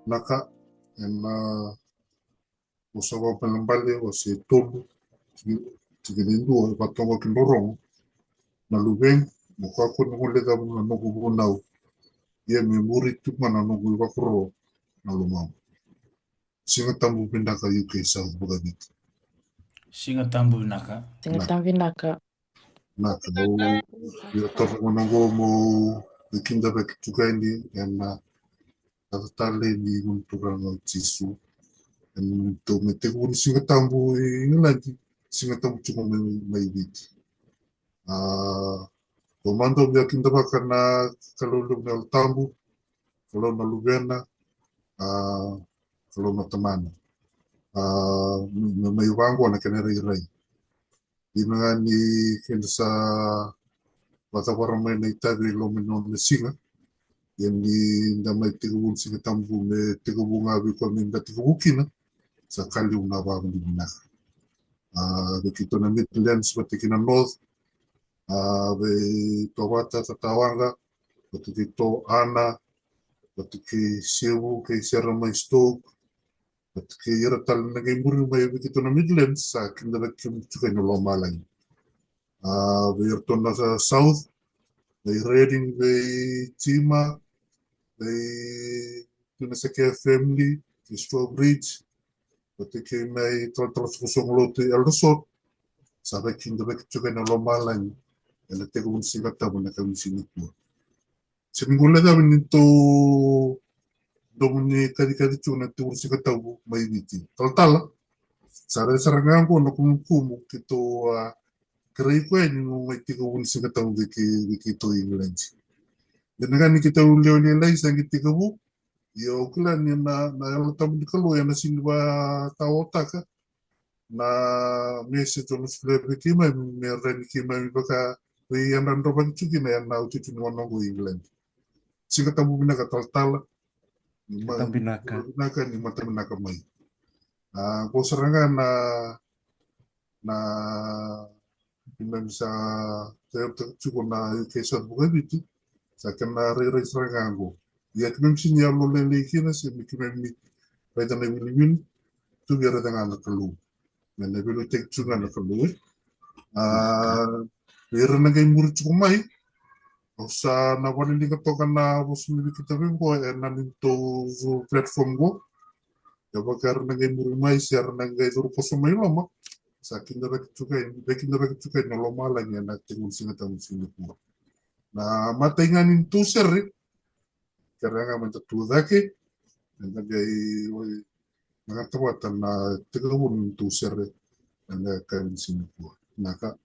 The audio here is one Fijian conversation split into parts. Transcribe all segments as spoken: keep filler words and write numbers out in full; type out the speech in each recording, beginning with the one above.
Naka, ena vosa Vakaibalebale wase tolu, tikina e dua, e vakatoka kina rorogo. Na luvei, mo kakua ni guilecava na noqu vunau, ia me muri tu ga na noqu ivakaro na lomamu. Siga Tabu vinaka U K South vakaviti. Siga Tabu vinaka. Siga Tabu vinaka. Na ka au ia toro gona qo mo kidavaki tu ga yani ena katatale ni Gone Turaga o Jisu. Ena tou me tekivu ni Siga Tabu e Igiladi, Siga Tabu tiko mai, mai Viti. A, tou mada via kidavaka na Kalou levu na Yalo Tabu, Kalou na Luvena, a, Kalou na Tamana. A, me mai vaqo na kena irairai. Dina ga ni keda sa vakacavara mai na itavi e loma ni nona siga. Ia ni da mai tekivu ni Siga Tabu me tekivu ga vei koya me da tekivu kina. Sa ka levu na vakavinavinaka. A, vei keitou na Midlands vata kei na North. A, vei Tovata, Tatawaqa, vata keitou Ana, vata kei Sevu, kei Sera mai Stoke, vata kei ira tale na qai muri mai vei keitou na Midlands, sa kidavaki kemuni tiko ena lomalagi. A, vei iratou na South, vei Reading, vei Jima, vei Tunasakea family, vei Strawbridge, vata kei mai talatala soqosoqo lotu e Aldersward, sa vakidavaki tiko ena lomalagi ena tekivu ni Siga Tabu ena yakavi ni siga nikua. Se ni guilecavi ni tou domo ni kacikaci tiko na tekivu ni Siga Tabu mai Viti. Talatala, sa rairai sara ga qo na kumukumu keitou a kerei koya ni mo mai tekivu ni Siga Tabu vei keitou e Igiladi. Dina ga ni keitou lewe lailai sa qai tekivu, ia au kila ni na, na Yalo Tabu ni Kalou ena sega ni vakataotaka na message au na solia vei keimami me rawa ni keimami vaka vei yadra drovaki tiko kina ena iotioti ni gauna oqo e Igiladi. Siga Tabu vinaka talatala. Ni ma- Tabu vinaka. Vinaka, ni mata vinaka mai. A, qo sara ga na, na keimami sa tayavutaka tiko na U K South vakaviti, sa kena rairai sara ga qo. Ia keimami sega ni yalo lailai kina se me keimami raica na iwiliwili, tu vei ira ga na Kalou. Me na veiliutaki tiko ga na Kalou, e. A, vei ira na qai muri tiko mai, au sa na vakaliliga toka na vosa ni veikitavi qo ena neitou platform qo. Ia vaka era na qai muri mai se era na qai curu koso mai loma, sa kidavaki tiko ga, veikidavaki tiko ga na lomalagi ena tekivu ni Siga Tabu ni siga nikua. Na imatai ga ni neitou sere, kerea ga me da tu cake, me da qai, oi, na gata vata na tekivu ni neitou sere ena yakavi ni siga nikua. Naka.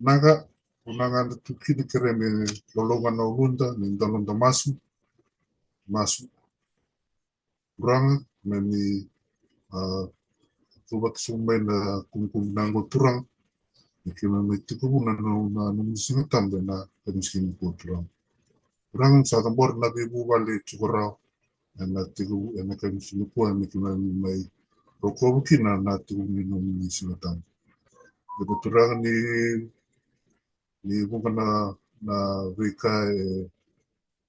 Naka, ko na gada tu kina, kere me lolou ga na uluda, me da noda masu, masu. Turaga, me ni, a, tuvaki sobu mai na kumukumu na qo Turaga. Me keimami mai tekivu na, na, na, na nomuni Siga Tabu ena, ena siga nikua Turaga. Turaga, sa cabora na veivuvale tiko rawa ena tekivu, ena yakavi ni siga nikua, me keimami mai rokovi kina na tekivu ni nomuni Siga Tabu. Io Turaga, ni, ni vuqa na, na veika e,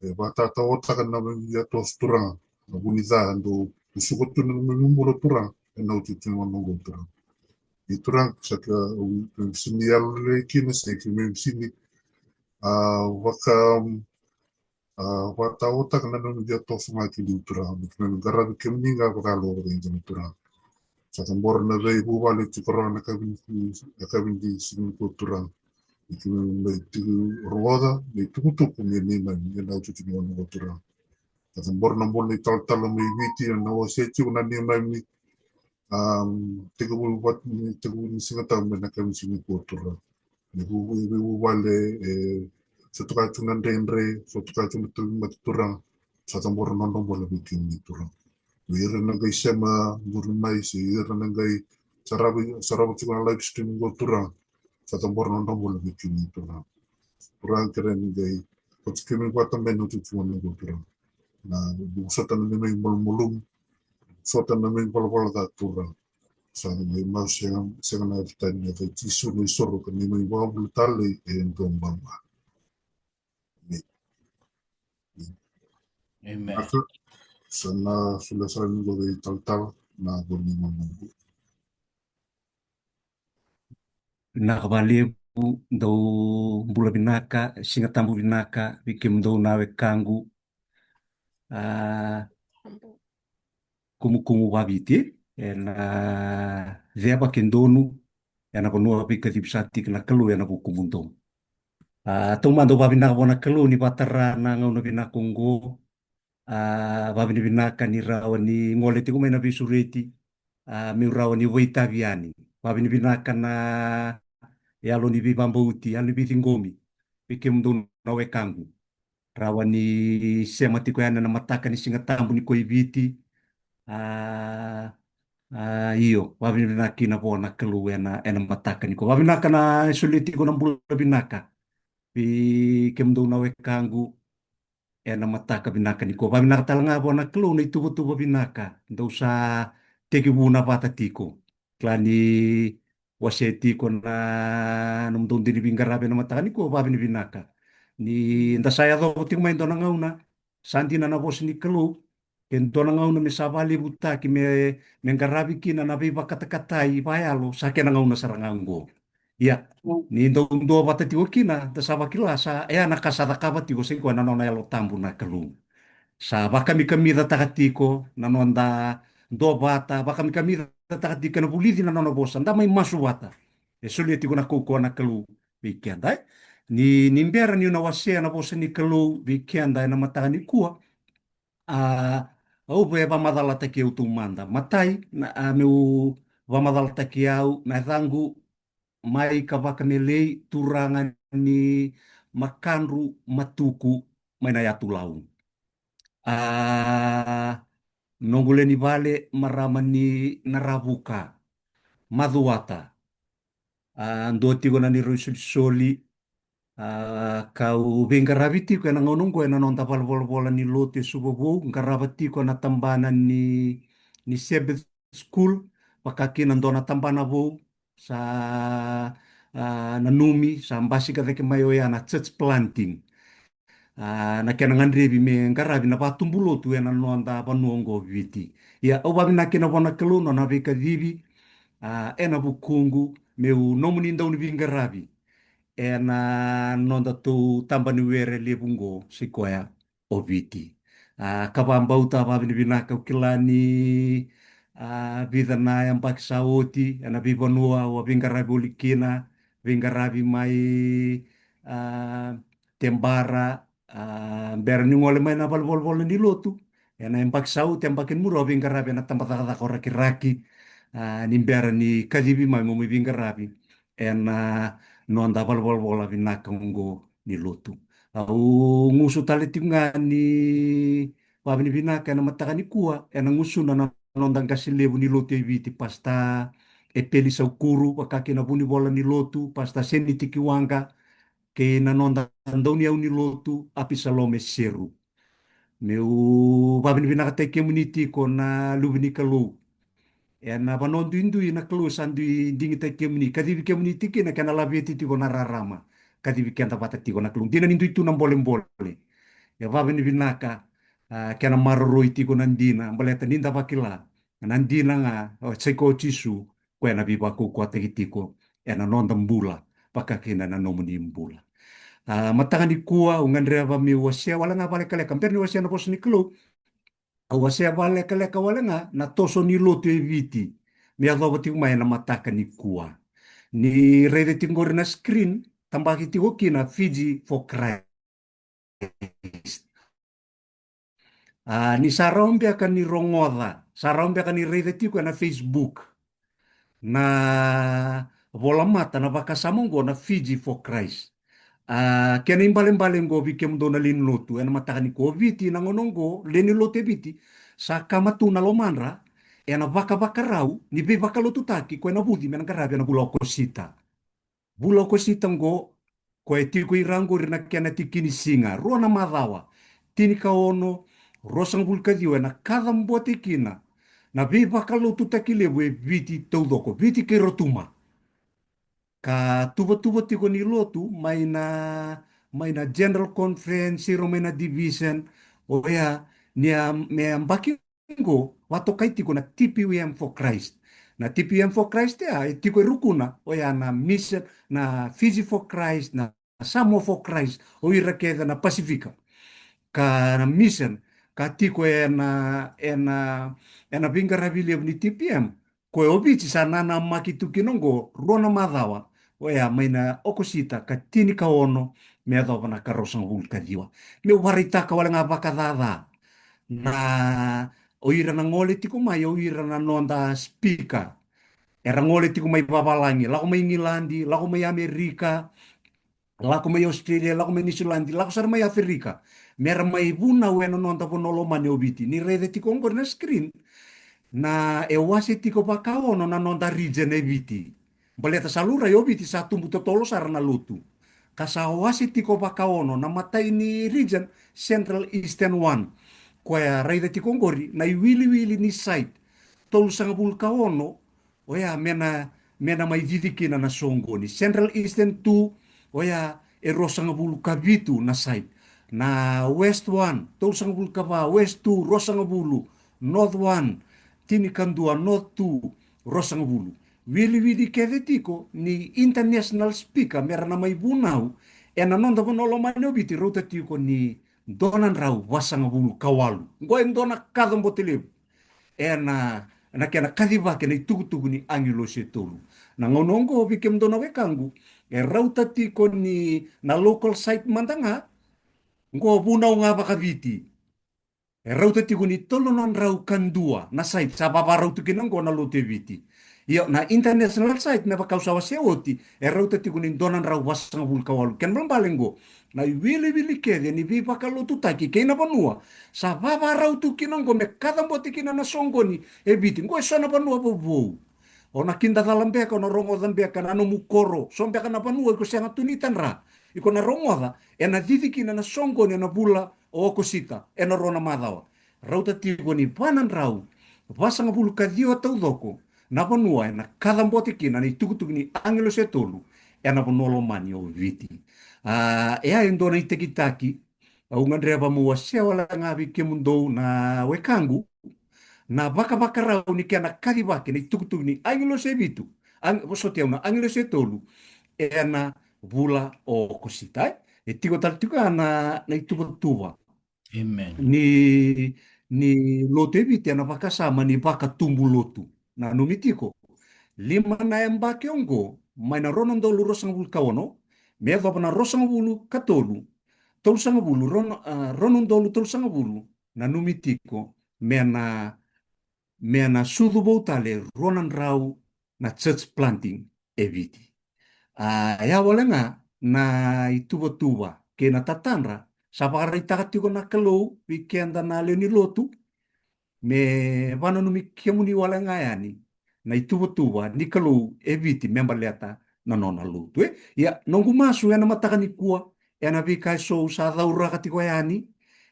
e vakatatawataka na nomuni yatoso Turaga. Na vu ni ca dou suka tu na nomuni bula Turaga ena iotioti ni gauna oqo Turaga. Ni Turaga, sa keimami sega ni yalolai kina, sa keimami sega ni, a, vaka, a, vakataotaka na nomuni yatoso ga ki liu Turaga, me keimami qaravi kemuni ga vakayalo vakaidina Turaga. Sa cabora na veivuvale tiko rawa ena yakavi ni, ena yakavi ni siga nikua Turaga. Me keimami mai tiko rogoca na itukutuku ni neimami ena iotioti ni gauna oqo Turaga. Sa cabora na bula ni talatala mai Viti, ena wasea tiko na neimami, am, tekivu vat-, ni tekivu ni Siga Tabu ena yakavi ni siga nikua Turaga. Ni vu-, ni veivuvale, e, sotakaya tu na dredre, sotakaya tu na tauvimate Turaga. Sa cabora na nodra bula vei kemuni Turaga. Vei ira na qai sema muri mai, se ira na qai sarava, sarava tiko na live stream qo Turaga. Sa cabora na nodra bula vei kemuni Turaga. Turaga, kerea ni qai kauti kemuni vata mai ena iotioti ni gauna oqo Turaga. Na, vosota na neimami malumalumu, vosota na neimami valavala ca Turaga. Sa neimami masu sega, sega na yaca tani, na yaca i Jisu na isoro ka neimami ivakabula talei e dua bau ga. Amen. Amen. Naka, sa na solia sara ni qo vei talatala na vo ni gauna oqo. Vinaka vakalevu, dou bula vinaka, Siga Tabu vinaka vei kemudou na wekaqu. A, kumukumu vaviti ena ceva ke donu ena vanua veikacivi sa tiki na Kalou ena vukumudou. A, taumada au vavinaka vua na Kalou ni vatara na gauna vinaka oqo. A, vavinavinaka ni rawa ni gole tiko mai na veisureti, a, meu rawa ni vakaitavi yani. Vavinavinaka na yalo ni veivabauti, yalo ni veiciqomi vei kemudou na wekaqu. Rawa ni sema tiko yani ena mataka ni Siga Tabu nikua i Viti. A, a, io, vavinavinaka kina vua na Kalou ena, ena mataka nikua. Vavinaka na solia tiko na bula vinaka vei kemudou na wekaqu ena mataka vinaka nikua. Vavinaka tale ga vua na Kalou na ituvatuva vinaka dou sa tekivuna vata tiko. Kila ni wasea tiko na nomudou dui ni veiqaravi ena mataka nikua, vavinavinaka. Ni da sa yacova tiko mai dua na gauna, sa dina na vosa ni Kalou, ke dua na gauna me sa vakalevutaki me, me qaravi kina na veivakatakatai vakayalo, sa kena gauna sara ga oqo. Ia, ni dau duavata tiko kina, da sa vakila sa, e a na ka sa cakava tiko, sa i koya na nona Yalo Tabu na Kalou. Sa vakamikamicataka tiko na noda duavata, vakamikamicataka tiko ena vulici na nona vosa, da mai masu vata. E solia tiko na kaukauwa na Kalou vei keda, e? Ni, ni bera niu na wasea na vosa ni Kalou vei keda ena mataka nikua, a, au via vakamacalataki au taumada. Matai, na, a, meu vakamacalataki au, na yacaqu mai Kavakamelei, turaga ni Makadru Matuku, mai na Yatu Lau. A, noqu lewe ni vale, marama ni Naravuka, Macuata. A, dua tiko na neirau isolisoli, a, kau veiqaravi tiko ena gauna oqo ena noda valenivolavola ni lotu e Suva Vou, qarava tiko na tabana ni, ni Sabbath School, vaka kina dua na tabana vou sa, a, nanumi, sa basika cake mai oya na church planting. A, na kena gadrevi me qaravi na vatubu lotu ena noda vanua oqo Viti. Ia, au vavinaka kina vua na Kalou na nona veikacivi, a, ena vukuqu, meu nomuni dau ni veiqaravi ena nodatou taba ni were levu oqo, sa i koya o Viti. A, ka vakabauta, vavinavinaka, au kila ni, a, vica na yabaki sa oti, ena veivanua au a veiqaravi uli kina, veiqaravi mai, a, Tebara, a, bera niu gole mai na valenivolavola ni lotu. Ena yabaki sa oti, yabaki ni muri au a veiqaravi ena tabacakacaka o Rakiraki, a, ni bera ni kacivi mai meu mai veiqaravi ena, noda valavala vinaka oqo ni lotu. Au gusu tale tiko ga ni vavinavinaka ena mataka nikua ena gusuna na noda qase levu ni lotu e Viti, Pasta Epeli Saukuru, vaka kina vunivola ni lotu Pasta Seniti Kiwaqa, kei na noda dauniyau ni lotu Apisalome Seru. Meu vavinavinakataki kemuni tiko na luve ni Kalou. Ena vanua duidui na Kalou sa dui digitaki kemuni, kacivi kemuni tiko kina, kena laveti tiko na rarama. Kacivi keda vata tiko na Kalou. Dina ni dui tu na bolebole. E vavinavinaka, a, kena maroroi tiko na dina, baleta ni da vakila na dina ga, o, sa i koya o Jisu, koya na veivakaukauwataki tiko ena noda bula, vaka kina na nomuni bula. A, mataka nikua, au gadreva meu wasea wale ga vakalekaleka, bera ni wasea na vosa ni Kalou, au wasea vakalekaleka wale ga na toso ni lotu e Viti me yacova tiko mai ena mataka nikua. Ni raica tiko qori na screen, tabaki tiko kina Fiji for Christ. A, ni sa rawa beka ni rogoca, sa rawa beka ni raica tiko ena Facebook na volamata, na vakasama oqo na Fiji for Christ. A, kena ibalebale oqo vei kemudou na lewe ni lotu ena mataka nikua, o Viti na gauna oqo, lewe ni lotu e Viti, sa kama tu na lomadra ena vakavakarau ni veivakalotutaki koya na vuci me na qaravi ena vula o Okosita. Vula o Okosita oqo, koya e tiko i ra oqori na kena tikinisiga, rua na macawa, tinikaono, ruasagavulu ka ciwa, ena kacabote kina na veivakalotutaki levu e Viti taucoko, Viti kei Rotuma. Ka tuvatuva tiko ni lotu mai na, mai na general conference, siro mai na division, oya ni a, me yabaki oqo, vakatokai tiko na T P U M for Christ. Na T P U M for Christ ya, e tiko e rukuna, oya na mission, na Fiji for Christ, na Samoa for Christ, o ira kece na Pasifika. Ka na mission, ka tiko ena, ena, ena veiqaravi levu ni T P M, koya o Viti sa nanamaki tu kina oqo, rua na macawa, oya mai na Okosita ka tinikaono me yacova na ka ruasagavulu ka ciwa. Meu varaitaka wale ga vakacaca na, o ira na gole tiko mai, o ira na noda speaker. Era gole tiko mai vavalagi, lako mai Igiladi, lako mai Amerika, lako mai Australia, lako mai Niusiladi, lako sara mai Aferika. Mera mai vunau ena noda vanua lomani o Viti. Ni raica tiko oqori na screen, na e wase tiko vakaono na noda region e Viti. Baleta sa laurai o Viti sa tubu totolo sara na lotu. Ka sa wase tiko vakaono na matai ni region, Central Eastern one. Koya raica tiko oqori na iwiliwili ni site tolusagavulu ka ono, oya me na, me na mai cici kina na soqoni. Central Eastern two, oya e ruasagavulu ka vitu na site. Na West one, tolusagavulu ka va, West two, ruasagavulu, North one, tinikadua, North two, ruasagavulu. Wiliwili kece tiko ni international speaker mera na mai vunau ena noda vanua lomani o Viti, rauta tiko ni dua na drau vasagavulu ka walu. Oqo e dua na kacabote levu ena, na kena kacivaki na itukutuku ni agilosi e tolu. Na gauna oqo, vei kemudou na wekaqu, e rauta tiko ni na local site mada ga, oqo vunau ga vakaviti. E rauta tiko ni tolu na drau ka dua na site sa vavarau tu kina oqo na lotu e Viti. Io, na international site, me vaka au sa wasea oti, e rauta tiko ni dua na drau vasagavulu ka walu. Kena ibalebale oqo, na iwiliwili kece ni veivakalotutaki kei na vanua sa vavarau tu kina oqo me kacabote kina na soqoni e Viti. Oqo e so na vanua vovou. O na kidacala beka, o na rogoca beka na nomu koro, so beka na vanua iko sega tu ni tadra, iko na rogoca ena cici kina na soqoni ena vula o Okosita ena rua na macawa. Rauta tiko ni va na drau vasagavulu ka ciwa taucoko na vanua ena kacabote kina na itukutuku ni agilosi e tolu ena vanua lomani o Viti. A, e a e dua na itakitaki au gadreva meu wasea wale ga vei kemudou na wekaqu, na vakavakarau ni kena kacivaki na itukutuku ni agilosi e vitu, ag-, vosoti au, na agilosi e tolu ena vula o Okosita. E tiko tale tiko ga na, na ituvatuva. Amen. Ni, ni lotu e Viti ena vakasama ni vakatubu lotu. Nanumi tiko, lima na yabaki oqo, mai na rua na udolu ruasagavulu ka ono me yacova na ruasagavulu ka tolu, tolusagavulu, rua na, a, rua na udolu tolusagavulu, nanumi tiko me na, me na sucu vou tale rua na drau na church planting e Viti. A, ya wale ga na ituvatuva kei na tatadra sa vakaraitaka tiko na Kalou vei keda na lewe ni lotu, me vananumi kemuni wale ga yani na ituvatuva ni Kalou e Viti me baleta na nona lotu, e. Ia, noqu masu ena mataka nikua, ena veika eso au sa cauraka tiko yani,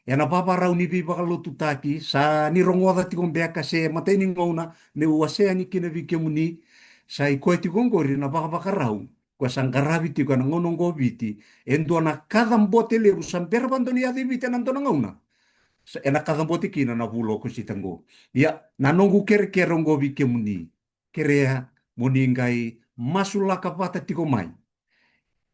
ena vavarau ni veivakalotutaki, sa ni rogoca tiko beka se matai ni gauna meu wasea yani kina vei kemuni, sa i koya tiko oqori na vakavakarau, koya sa qaravi tiko ena gauna oqo o Viti, e dua na kacabote levu sa bera vakadua ni yaco i Viti ena dua na gauna. Sa, ena kacabote kina na vula o Okosita oqo. Ia, na noqu kerekere oqo vei kemuni, kerea mo ni qai masulaka vata tiko mai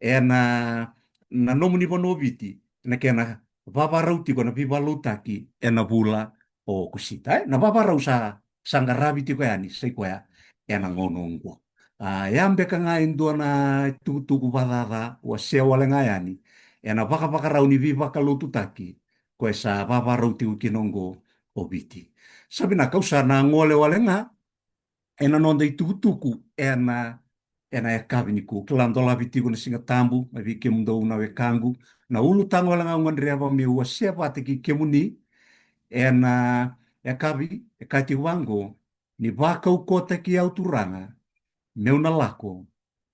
ena, na nomuni vanua o Viti, na kena vavarau tiko na veivakalotutaki ena vula o Okosita, e? Na vavarau sa, sa qaravi tiko yani, sa i koya ena gauna oqo. A, ya beka ga e dua na tukutuku vakacaca, wasea wale ga yani, ena vakavakarau ni veivakalotutaki, koya sa vavarau tiko kina oqo o Viti. Sa vinaka, au sa na gole wale ga ena noda itukutuku ena, ena yakavi nikua. Kila dolavi tiko na Siga Tabu, mai vei kemudou na wekaqu. Na ulutaga wale ga au gadreva meu wasea vata kei kemuni ena yakavi, e kaya tiko vaqo: Ni vakaukauwataki au Turaga, meu na lako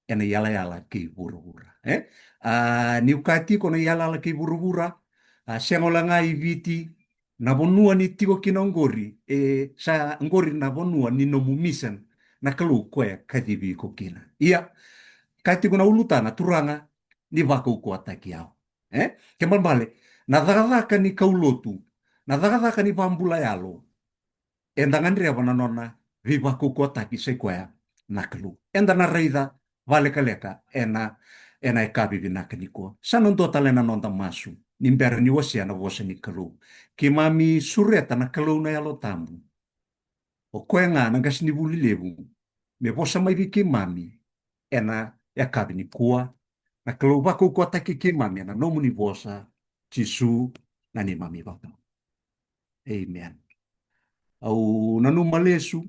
ena iyalayala kei vuravura, e? A, niu kaya tiko na iyalayala kei vuravura, a, sega wale ga i Viti, na vanua ni tiko kina oqori, e, sa oqori na vanua ni nomu mission, na Kalou koya kacivi iko kina. Ia, kaya tiko na ulutaga, Turaga, ni vakaukauwataki au, e? Ke balebale, na cakacaka ni kaulotu, na cakacaka ni vakabula yalo, eda gadreva na nona veivakaukauwataki, sa i koya na Kalou. Eda na raica vakalekaleka ena, ena yakavi vinaka nikua. Sa na dua tale na noda masu ni bera ni wasea na vosa ni Kalou. Keimami sureta na Kalou na Yalo Tabu, o koya ga na qasenivuli levu, me vosa mai vei keimami ena yakavi nikua. Na Kalou, vakaukauwataki keimami ena nomuni vosa, Jisu na neimami iVakabula. Amen. Au nanuma lesu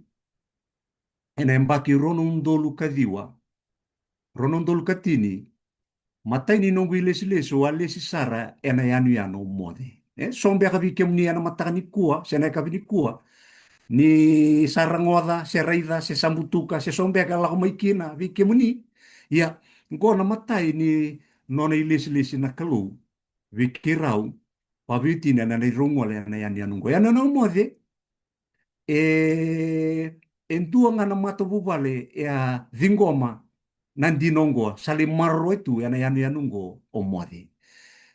ena yabaki rua na udolu ka ciwa, rua na udolu ka tini, matai ni noqu ilesilesi, au a lesi sara ena yanuyanu o Moce. E, so beka vei kemuni ena mataka nikua se na yakavi nikua, ni sa rogoca se raica se sa butuka, se so beka e lako mai kina vei kemuni. Ia, qo na matai ni nona ilesilesi na Kalou vei keirau, vakaveitini ena neirau gole ena yanuyanu oqo. Yanuyanu o Moce, e, e dua ga na matavuvale e a ciqoma na dina oqo, sa lai maroroya tu ena yanuyanu oqo o Moce.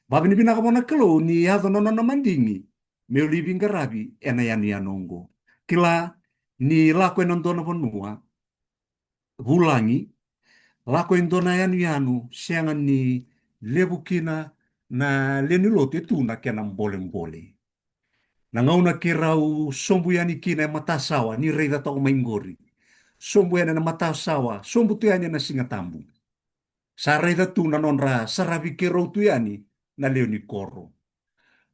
Vakavinavinaka vua na Kalou ni yaco na nona madigi meu lai veiqaravi ena yanuyanu oqo. Kila ni lako ena dua na vanua vulagi, lako e dua na yanuyanu sega ni levu kina na lewe ni lotu, e tu na kena bolebole. Na gauna keirau sobu yani kina e matasawa, ni raica toka mai qori, sobu yani ena matasawa, sobu tu yani ena Siga Tabu, sa raica tu na nodra saravi keirau tu yani na lewe ni koro.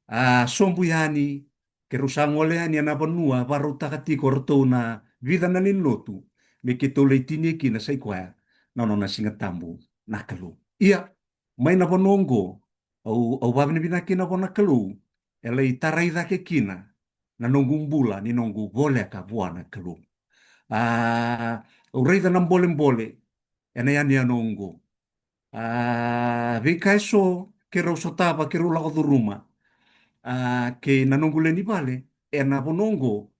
A, sobu yani, keirau sa gole yani ena vanua vakarautaka tiko o ratou na vica na lewe ni lotu me keitou lai tinia kina, sa i koya na nona Siga Tabu na Kalou. Ia, mai na vanua oqo, au, au vakavinavinaka kina vua na Kalou, e lai tarai cake kina na noqu bula ni noqu voleka vua na Kalou. A, au raica na bolebole ena yanuyanu oqo. A, veika eso keirau sotava, keirau lako curuma, a, kei na noqu lewe ni vale ena vanua oqo,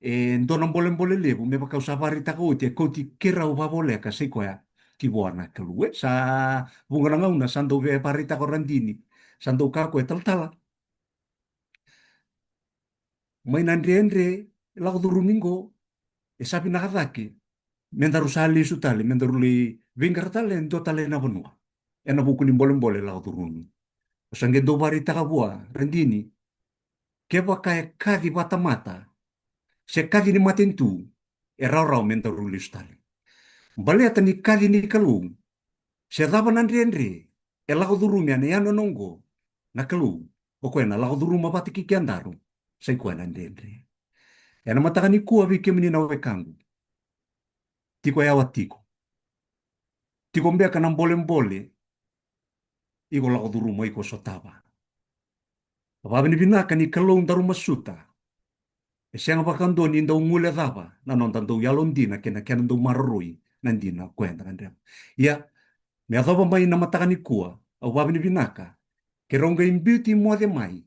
e dua na bolebole levu, me vaka au sa vakaraitaka oti, e kauti keirau vavoleka, sa i koya ki vua na Kalou. E sa vuqa na gauna sa dau via vakaraitaka o Radini, sa dau kaya o koya, talatala, mai na dredre e lako curumi qo, e sa vinaka cake me daru sa lesu tale, me daru lai veiqara tale e dua tale na vanua ena vuku ni bolebole e lako curumi. Au sa qai dau vakaraitaka vua, Radini, kevaka e kaci vakatamata se kaci ni matanitu, e rawarawa me daru lesu tale. Baleta ni kaci ni Kalou, se cava na dredre e lako curumi ena yanuyanu oqo, na Kalou o koya na lako curuma vata kei kedaru, sa i koya na dredre. Ena mataka nikua, vei kemuni na wekaqu, tiko yawa tiko, Tiko beka na bolebole, iko lako curuma, iko sotava. Vavinavinaka ni Kalou daru masuta. E sega vakadua ni dau guilecava na noda dau yalodina kei na kena dau maroroi na dina o koya eda gadreva. Ia, me yacova mai na mataka nikua, au vavinavinaka, keirau qai biuti moce mai,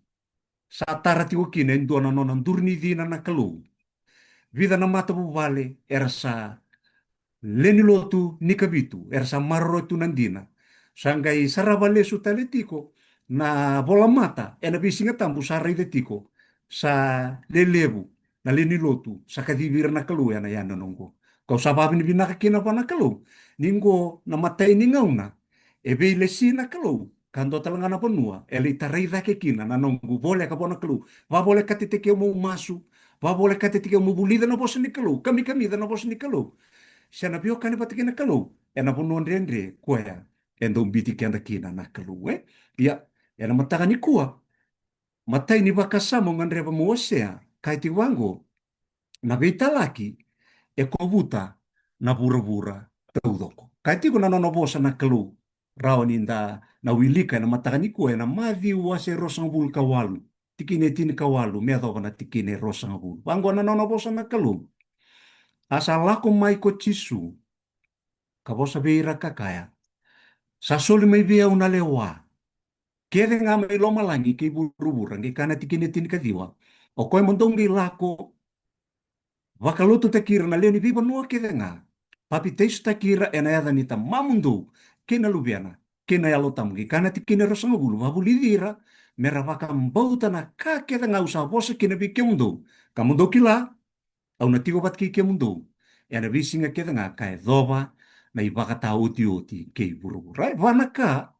sa tara tiko kina e dua na nona duri ni cina na Kalou. Vica na matavuvale era sa lewe ni lotu ni kavitu, era sa maroroya tu na dina. Sa qai sarava lesu tale tiko na volamata ena veisiga tabu, sa raica tiko sa lelevu na lewe ni lotu sa kacivi ira na Kalou ena yanuyanu oqo. Kau sa vavinavinaka kina vua na Kalou ni qo na imatai ni gauna e veilesi na Kalou, ka dua tale ga na vanua e lai tarai cake kina na noqu voleka vua na Kalou. Vavolekataki au meu masu, vavolekataki au meu vulica na vosa ni Kalou, kamikamica na vosa ni Kalou, se na veiwekani vata kei na Kalou ena vanua dredre koya e dau biuti keda kina na Kalou, e? Ia, ena mataka nikua, imatai ni vakasama au gadreva meu wasea, kaya tiko vaqo: Na veitalaki e kovuta na vuravura taucoko. Kaya tiko na nona vosa na Kalou, rawa ni da na wilika ena mataka nikua, ena Maciu wase ruasagavulu ka walu, tikina e tinikawalu me yacova na tikina e ruasagavulu. Vaqo na nona vosa na Kalou: A sa lako mai ko Jisu, ka vosa vei ira ka kaya: Sa soli mai vei au na lewa kece ga mai lomalagi kei vuravura. Qai kaya na tikina e tinikaciwa: O koya mo dou qai lako vakalotutaki ira na lewe ni veivanua kece ga, papitaisotaki ira ena yaca ni Tamamudou kei na Luvena kei na Yalo Tabu. Qai kaya na tikina e ruasagavulu: Vavulici ira me ra vakabauta na ka kece ga au sa vosa kina vei kemudou, ka mo dou kila au na tiko vata kei kemudou ena veisiga kece ga ka yacova na ivakataotioti kei vuravura. E va na ka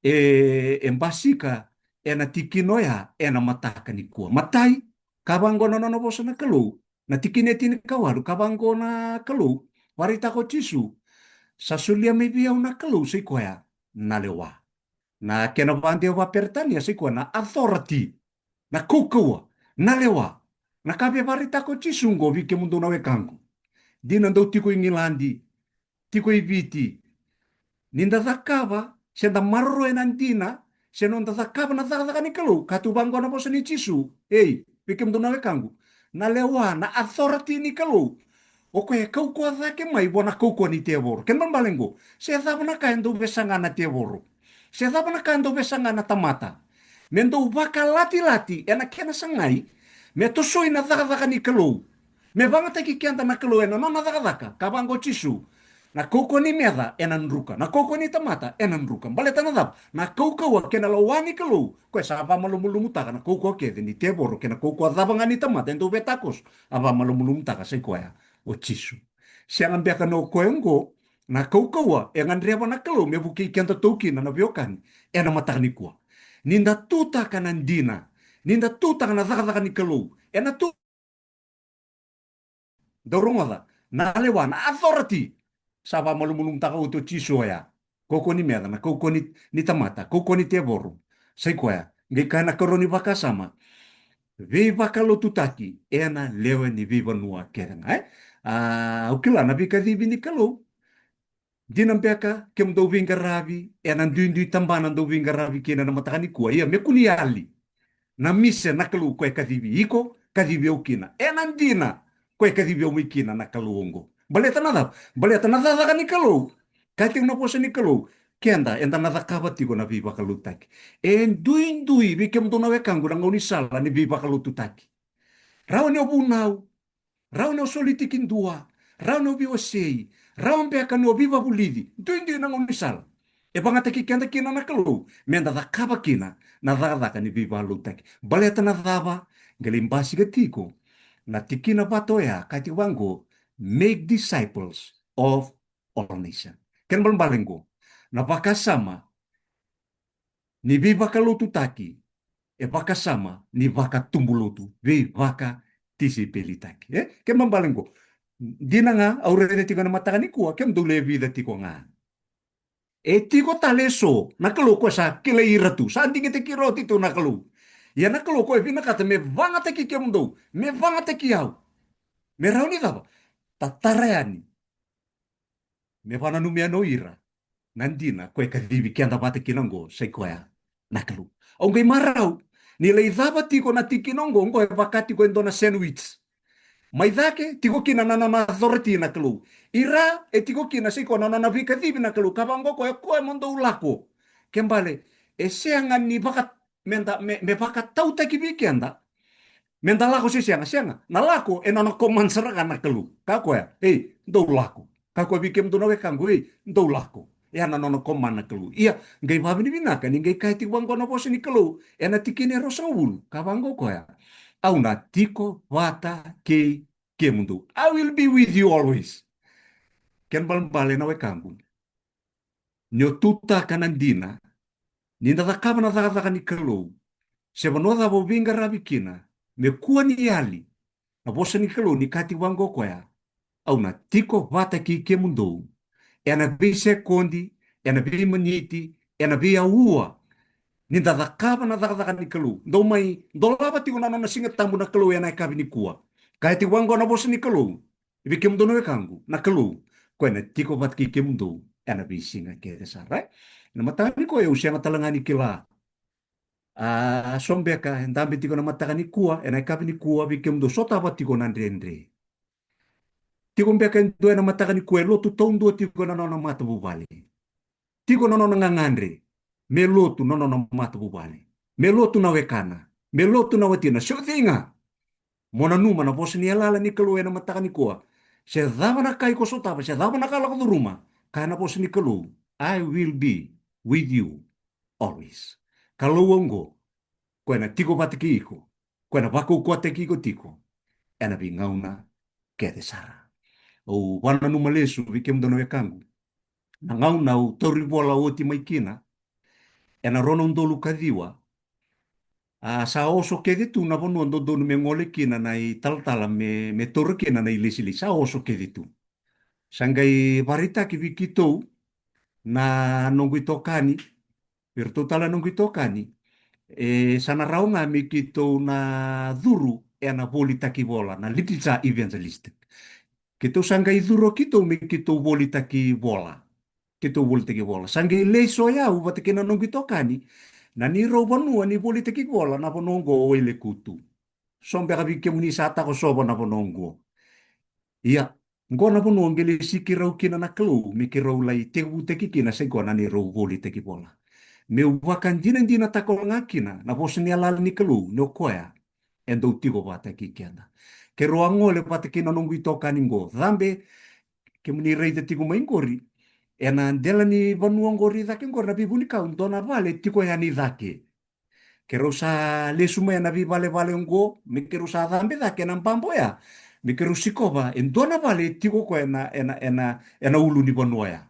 e, e basika ena tikina oya ena mataka nikua. Matai, ka vaqo na nona vosa na Kalou, na tikina e tinikawalu, ka vaqo na Kalou, vakaraitaka o Jisu: Sa solia mai vei au na Kalou, sa i koya na lewa. Na kena vakadewa vakaperitania sa i koya na authority, na kaukauwa, na lewa. Na ka e vakaraitaka o Jisu oqo vei kemudou na wekaqu, dina dou tiko i Igiladi, tiko i Viti, ni da cakava se da maroroya na dina se noda cakava na cakacaka ni Kalou, ka tu vaqo na vosa ni Jisu: Ei, vei kemudou na wekaqu, na lewa, na authority ni Kalou, o koya e kaukauwa cake mai vua na kaukauwa ni tevoro. Kena ibalebale oqo, se cava na ka e dau veisaga na tevoro, se cava na ka e dau veisaga na tamata, me dau vakalatilati ena kena sagai me tosoi na cakacaka ni Kalou, me vagataki keda na Kalou ena nona cakacaka, ka vaqo o Jisu: Na kaukauwa ni meca ena druka, na kaukauwa ni tamata ena druka. Baleta na cava? Na kaukauwa kei na lewa ni Kalou, koya sa vakamalumalumutaka na kaukauwa kece ni tevoro kei na kaukauwa cava ga ni tamata e dau veitakoso, a vakamalumalumutaka sa i koya o Jisu. Sega beka ni o koya oqo na kaukauwa e gadreva na Kalou me vukei kedatou kina na veiwekani ena mataka nikua. Ni da tutaka na dina, ni da tutaka na cakacaka ni Kalou, ena tu dau rogoca na lewa, na authority. Sa vakamalumalumutaka oti o Jisu oya. Kaukauwa ni meca, na kaukauwa ni, ni tamata, kaukauwa ni tevoro, sa i koya. Qai kaya na ikarua ni vakasama: Veivakalotutaki ena lewe ni veivanua kece ga, e? A, au kila na veikacivi ni Kalou. Dina beka kemudou veiqaravi ena duidui tabana dou veiqaravi kina na mataka nikua. Ia, me kua ni yali na mission na Kalou koya e kacivi iko, kacivi au kina. Ena dina, koya e kacivi au mai kina na Kalou oqo. Baleta na cava? Baleta na cakacaka ni Kalou. Kaya tiko na vosa ni Kalou, keda eda na cakava tiko na veivakalotutaki. E duidui vei kemudou na wekaqu na gaunisala ni veivakalotutaki. Rawa ni o vunau, rawa ni o soli tikidua, rawa ni o veiwasei, rawa beka ni o veivakavulici. Duidui na gaunisala e vagataki keda kina na Kalou me da cakava kina na cakacaka ni veivakalotutaki. Baleta na cava? Qai lai basika tiko na tikina vata oya, kaya tiko vaqo: Make disciples of all nations. Kena ibalebale oqo, na vakasama ni veivakalotutaki e vakasama ni vakatubulotu, veivakatisaipelitaki. E? Kena ibalebale oqo, dina ga au raica tiko ena mataka nikua, kemudou lewe vica tiko ga. E tiko tale eso na Kalou koya sa kilai ira tu, sa digitaki ira oti tu na Kalou. Ia na Kalou koya e vinakata me vagataki kemudou, me vagataki au, me rawa ni cava? Da tara yani me vakananumi yani o ira na dina ko e kacivi keda vata kina oqo, sa i koya na Kalou. Au qai marau ni lai cava tiko na tikina oqo, oqo e vaka tiko e dua na sandwich. Mai cake tiko kina na nona authority na Kalou. I ra e tiko kina sa i koya na nona veikacivi na Kalou, ka vaqo o koya, o koya mo dou lako. Ke bale, e sega ni vaka, me da, me, me vakatautaki vei keda me da lako se sega, sega. Na lako e nona command sara ga na Kalou. Ka koya, ei, dou lako. Ka koya vei kemudou na wekaqu, ei, dou lako. E a na nona command na Kalou. Ia, qai vavinavinaka ni qai kaya tiko vaqo na vosa ni Kalou ena tikina e ruasagavulu, ka vaqo o koya, au na tiko vata kei kemudou. I will be with you always. Kena ibalebale na wekaqu, ni o tutaka na dina ni da cakava na cakacaka ni Kalou, se vanua cava o veiqaravi kina, me kua ni yali na vosa ni Kalou ni kaya tiko vaqo o koya, au na tiko vata kei kemudou ena veisekodi, ena veiminiti, ena veiaua. Ni da cakava na cakacaka ni Kalou, dou mai dolava tiko na nona Siga Tabu na Kalou ena yakavi nikua. Kaya tiko vaqo na vosa ni Kalou vei kemudou na wekaqu, na Kalou ko e na tiko vata kei kemudou ena veisiga kece sara. Ena mataka nikua au sega tale ga ni kila. A so beka e dabe tiko na mataka nikua, ena yakavi nikua, vei kemudou sotava tiko na dredre. Tiko beka e dua ena mataka nikua e lotu taudua tiko na nona matavuvale. Tiko na nona gagadre me lotu na nona matavuvale, me lotu na wekana, me lotu na watina. Se o cei ga, mo nanuma na vosa ni yalayala ni Kalou ena mataka nikua. Se cava na ka iko sotava, se cava na ka lako curuma, kaya na vosa ni Kalou, I will be with you always. Kalou oqo ko e na tiko vata kei iko, ko e na vakaukauwataki iko tiko ena veigauna kece sara. Au vakananuma lesu vei kemudou na wekaqu, na gauna au tauri vola oti mai kina ena rua na udolu ka ciwa, a sa oso kece tu na vanua dodonu me gole kina na italatala me, me taura kina na ilesilesi, sa oso kece tu. Sa qai vakaraitaki vei keitou na noqu itokani, vei iratou tale na noqu itokani, e sa na rawa ga me keitou na curu ena volitaki vola, na literature evangelistic. Keitou sa qai curu o keitou me keitou volitaki vola. Keitou volitaki vola. Sa qai lesu o yau vata kei na noqu itokani na neirau vanua ni volitaki vola, na vanua oqo o Wailekutu. So beka vei kemuni sa takosova na vanua oqo. Ia, oqo na vanua qai lesi keirau kina na Kalou me keirau lai tekivutaki kina, sa i koya na neirau volitaki vola. Meu vakadinadinataka ga kina na vosa ni yalayala ni Kalou ni o koya e dau tiko vata kei keda. Keirau a gole vata kei na noqu itokani oqo, cabe, kemuni raica tiko mai qori, ena dela ni vanua qori cake qori na veivunikau, dua na vale tiko yani cake. Keirau sa lesu mai ena veivalevale oqo me keirau sa cabe cake ena baba oya, me keirau sikova e dua na vale e tiko koya ena, ena, ena, ena ulu ni vanua oya.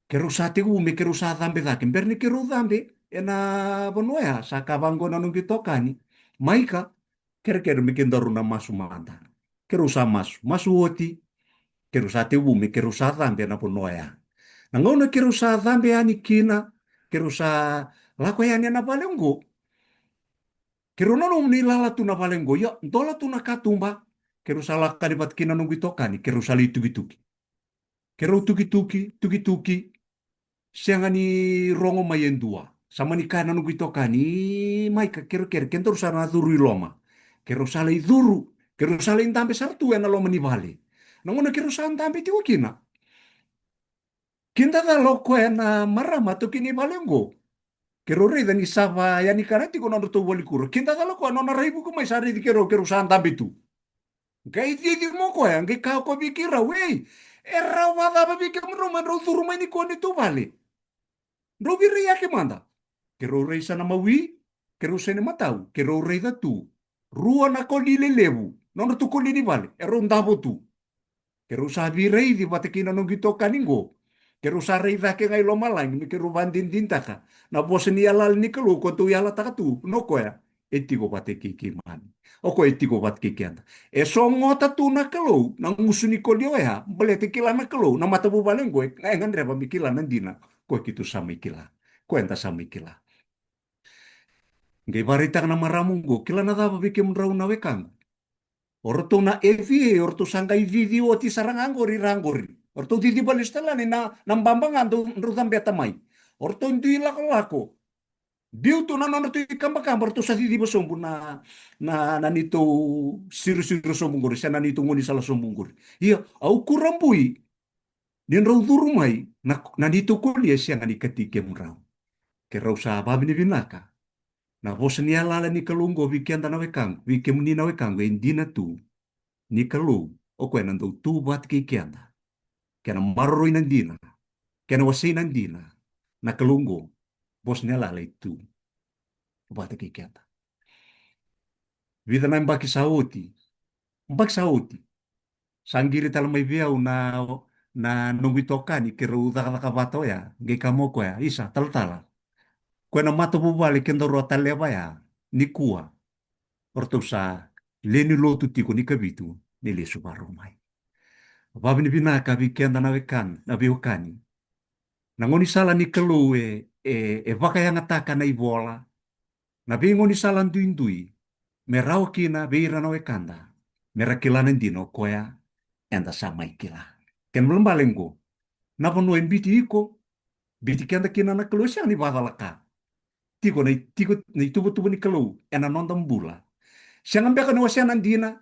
Keirau sa tekivu me keirau sa cabe cake. Bera ni keirau cabe ena vanua oya, sa kaya vaqo na noqu itokani, Maika, kerekere me kedaru na masu mada. Keirau sa masu, masu oti, keirau sa tekivu me keirau sa cabe ena vanua oya. Na gauna keirau sa cabe yani kina, keirau sa lako yani ena vale oqo, keirau nanuma ni lala tu na vale oqo. Ia, dola tu na katuba. Keirau sa lako yani vata kei na noqu itokani, keirau sa lai tukituki. Keirau tukituki, tukituki, sega ni rogo mai e dua. Sa mani kaya na noqu itokani, Maika, kerekere, kedaru sa na curu i loma. Keirau sa lai curu, keirau sa lai dabe sara tu ena loma ni vale. Na gauna keirau sa dabe tiko kina, kidacala o koya na marama taukei ni vale oqo. Keirau raica ni sa vaka yani kana tiko na nodratou valikuro. Kidacala o koya, nona raivuki mai sa raici keirau, keirau sa dabe tu. Qai cici mai o koya, qai kaya o koya vei keirau, ei, e rawa vakacava vei kemudrau me drau curu mai nikua neitou vale? Drau veiraiyaki mada. Keirau raisa na mawi, keirau sega ni matau, keirau raica tu rua na koli lelevu, nodratou koli ni vale, e rau davo tu. Keirau sa veiraici vata kei na noqu itokani oqo. Keirau sa rai cake ga i lomalagi me keirau vakadinadinataka na vosa ni yalayala ni Kalou ko dau yalataka tu, o koya e tiko vata kei keimami. O koya e tiko vata kei keda. E sogota tu na Kalou na gusu ni koli oya, baleta e kila na Kalou na matavuvale oqo e gadreva me kila na dina, ko keitou sa mai kila, ko eda sa mai kila. Qai vakaraitaka na marama oqo, kila na cava vei kemudrau na wekaqu? O ratou na A V A, o ratou sa qai cici oti sara ga qori, ra qori. O ratou ciciva lesu tale yani na, na baba ga dau, drau cabeta mai. O ratou dui lakolako. Biu tu na nodratou ikabakaba, o ratou sa ciciva sobu na, na, na neitou sirosiro sobu qori, se na neitou gaunisala sobu qori. Ia, au kurabui, ni drau curu mai, na, na neitou kolia e sega ni kati kemudrau. Keirau sa vavinavinaka. Na vosa ni yalayala ni Kalou oqo vei keda na wekaqu, vei kemuni na wekaqu, e dina tu. Ni Kalou, o koya na dau tu vata kei keda. Kena maroroi na dina, kena wasei na dina, na Kalou oqo, vosa ni yalayala e tu vata kei keda. Vica na yabaki sa oti, yabaki sa oti, sa qiri tale mai vei au na, na noqu itokani, keirau cakacaka vata oya, qai kaya mai o koya, isa, talatala, koya na matavuvale kedaru a taleva ya, nikua, o ratou sa lewe ni lotu tiko ni Kavitu, ni lesu vakarau mai. Vavinavinaka vei keda na wekana, na veiwekani. Na gaunisala ni Kalou e, e, e vakayagataka na ivola, na veigaunisala duidui, me rawa kina vei ira na wekada, me ra kila na dina o koya eda sa mai kila. Kena ibalebale oqo, na vanua e biuti iko, biuti keda kina na Kalou, e sega ni vakacalaka. Tiko na i-, tiko na ituvatuva ni Kalou ena noda bula. Sega beka ni wasea na dina,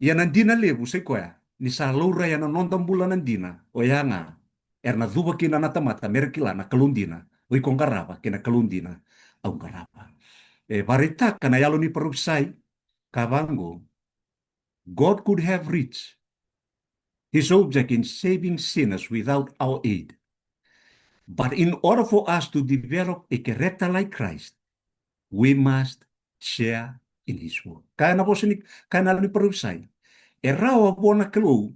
ia na dina levu sa i koya ni sa laurai ena noda bula na dina, oya ga era na cuva kina na tamata me ra kila na Kalou dina o iko qarava kei na Kalou dina au qarava. E vakaraitaka na yalo ni parofisai, ka vaqo, God could have reached his object in saving sinners without our aid. But in order for us to develop a character like Christ, we must share in his work. Kaya na vosa ni, kaya na yalo ni parofisai, e rawa vua na Kalou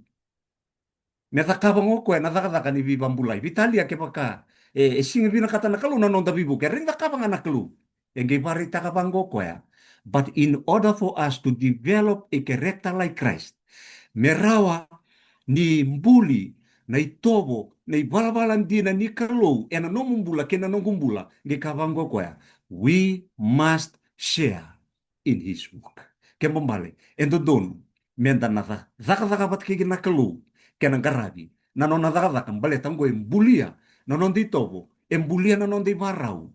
me cakava ga o koya na cakacaka ni veivabulai. Veitalia kevaka e, e sega ni vinakata na Kalou na noda veivuke, e rawa ni cakava ga na Kalou. E qai vakaraitaka vaqo o koya, but in order for us to develop a character like Christ, me rawa ni buli na itovo, na ivalavala dina ni Kalou ena nomu bula kei na noqu bula, qai kaya vaqo o koya, we must share in his work. Kena ibalebale, e dodonu meda na ca-, cakacaka vata kei na Kalou kei na qaravi na nona cakacaka, baleta oqo e bulia na noda itovo, e bulia na noda ivakarau,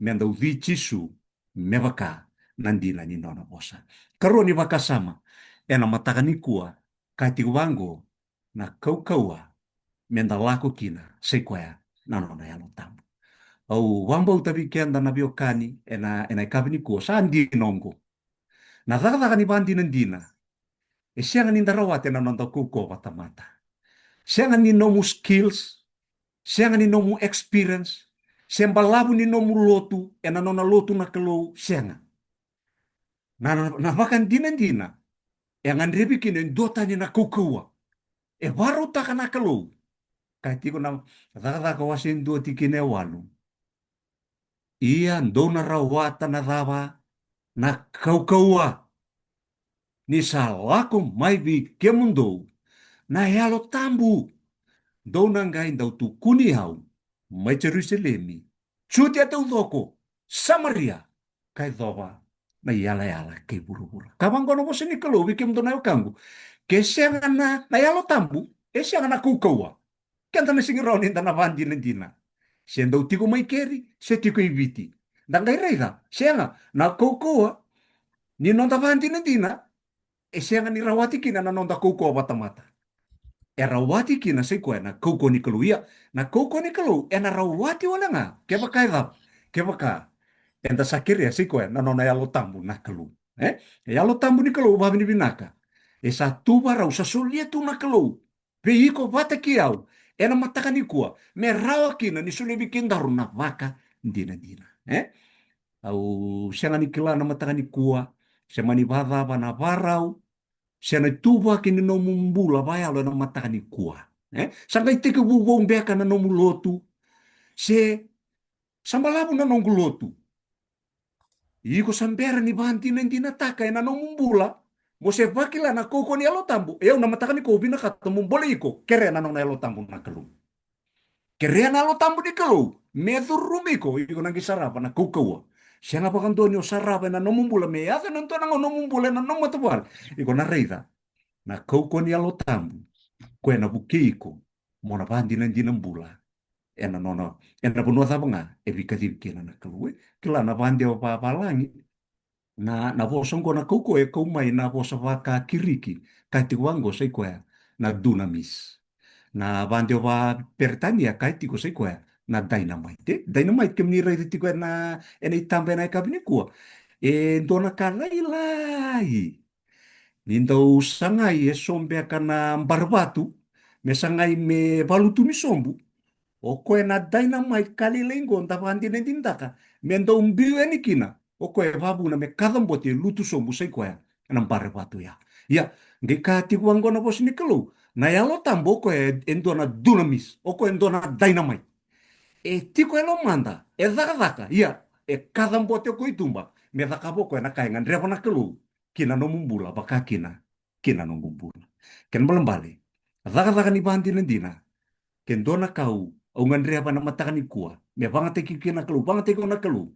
meda uci Jisu me vaka na dina ni nona vosa. Karua ni vakasama ena mataka nikua, ka tiko vaqo, na kaukauwa meda lako kina sa i koya na nona Yalo Tabu. Au vakabauta vei keda na veiwekani ena, ena yakavi nikua, sa dina oqo. Na cakacaka ni vakadinadina e sega ni da rawata ena noda kaukauwa vakatamata. Sega ni nomu skills, sega ni nomu experience, se balavu ni nomu lotu ena nona lotu na Kalou, sega. Na, na, na vakadinadina e gadrevi kina e dua tani na kaukauwa e vakarautaka na Kalou. Ka tiko na Cakacaka wase e dua tikina e walu. Ia dou na rawata na cava? Na kaukauwa. Ni sa lako mai vei kemudou na Yalo Tabu, dou na qai dau tukuni au mai Jerusalemi, Jutia taucoko, Samaria, ka yacova na iyalayala kei vuravura. Ka vaqo na vosa ni Kalou vei kemudou na wekaqu, ke sega na, na Yalo Tabu, e sega na kaukauwa. Keda na sega ni rawa ni da na vakadinadina. Se dau tiko mai keri, se tiko i Viti. Da qai raica, sega, na kaukauwa ni noda vakadinadina e sega ni rawati kina na noda kaukauwa vakatamata. E rawati kina sa i koya na kaukauwa ni Kalou. Ia, na kaukauwa ni Kalou ena rawati wale ga kevaka e cava? Kevaka eda sa kerea sa i koya na nona Yalo Tabu na Kalou. E? E Yalo Tabu ni Kalou vakavinavinaka. E sa tu vakarau, sa solia tu na Kalou vei iko vata kei au ena mataka nikua, me rawa kina ni solia vei kedaru na vakadinadina. E? Au sega ni kila na mataka nikua se mani vakacava na vakarau se na ituvaki ni nomu bula vakayalo ena mataka nikua. E? Sa qai tekivu vou beka na nomu lotu, se sa balavu na noqu lotu. Iko sa bera ni vakadinadinataka ena nomu bula, mo se vakila na kaukauwa ni Yalo Tabu. E, au na mataka nikua au vinakata mo bolei iko, kerea na nona Yalo Tabu na Kalou. Kerea na Yalo Tabu ni Kalou me curumi iko, iko na qai sarava na kaukauwa. Sega vakadua ni o sarava ena nomu bula, me yaco ena dua na gauna nomu bula ena nomu matavuvale, iko na raica na kaukauwa ni Yalo Tabu, koya na vukei iko mo na vakadinadina bula ena nona, ena vanua cava ga e veikacivi kina na Kalou. E kila na vakadewa vavalagi, na, na vosa oqo na kaukauwa e kau mai na vosa vaka-Kiriki, ka tiko vaqo sa i koya na dunamis. Na vakadewa vaka-Peritania ka tiko sa i koya na dynamite. E, dynamite kemuni raica tiko ena, ena itaba ena yakavi nikua. E dua na ka lailai. Ni dau sagai e so beka na barevatu, me sagai me valutu ni sobu. O koya na dynamite ka lailai qo da vakadinadinataka me dau biu yani kina. O koya e vavuna me kacabote e lutu sobu sa i koya na barevatu ya. Ia, qai ka tiko vaqo na vosa ni Kalou, na Yalo Tabu o koya e, e dua na dunamis, o koya e dua na dynamite. E tiko e lomada, e cakacaka, ia, e kacabote o koya i tuba me cakava o koya na ka e gadreva na Kalou ki na nomu bula, vaka kina ki na noqu bula. Kena ibalebale, cakacaka ni vakadinadina, ke dua na ka au gadreva na mataka nikua me vakayagataki iko kina na Kalou, vakayagataki iko na Kalou,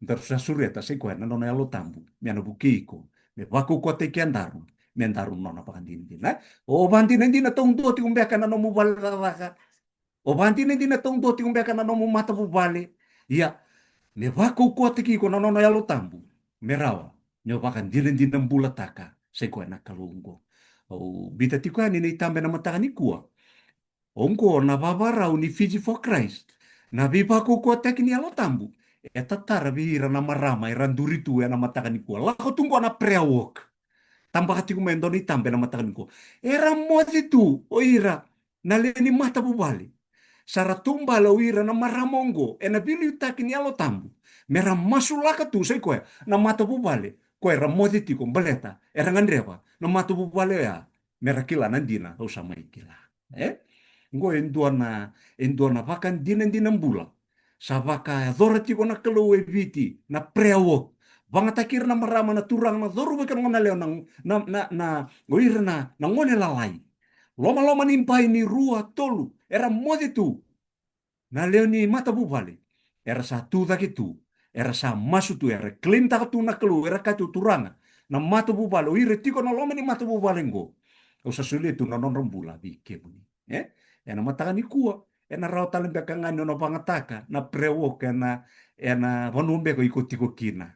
daru sa sureta sa i koya na nona Yalo Tabu me na vukei iko, me vakaukauwataki kedaru me daru nona vakadinadina. E, o vakadinadina taudua tiko beka na nomu vale cakacaka. O vakadinadina taudua tiko beka na nomu matavuvale. Ia, me vakaukauwataki iko na nona Yalo Tabu me rawa ni o vakadinadina bulataka sa i koya na Kalou oqo. Au biuta tiko yani na itaba ena mataka nikua. Oqo na vavarau ni Fiji for Christ, na veivakaukauwataki ni Yalo Tabu e tatara vei ira na marama era duri tu ena mataka nikua. Lako tu qo na prayer walk. Tabaka tiko mai e dua na itaba ena mataka nikua. Era moce tu o ira na lewe ni matavuvale. Sa ra taubale o ira na marama oqo ena veiliutaki ni Yalo Tabu me ra masulaka tu sa i koya na matavuvale ko era moce tiko, baleta era gadreva na matavuvale oya me ra kila na dina, au sa mai kila. E? Oqo e dua na, e dua na vakadinadina bula sa vakayacora tiko na Kalou e Viti, na prayer walk. Vakayagataki ira na marama, na turaga, na cauravou kei na goneyalewa na, na, na, na, o ira na, na gone lalai. Lomaloma ni bai ni rua, tolu, era moce tu na lewe ni matavuvale. Era sa tu cake tu, era sa masu tu, era claimtaka tu na Kalou, era kaya tu, Turaga, na matavuvale, o ira tiko na loma ni matavuvale oqo, au sa solia tu na nodra bula vei kemuni. E? Ena mataka nikua, ena rawa tale beka ga ni o na vakayagataka na prayer walk ena, ena vanua beka o iko tiko kina.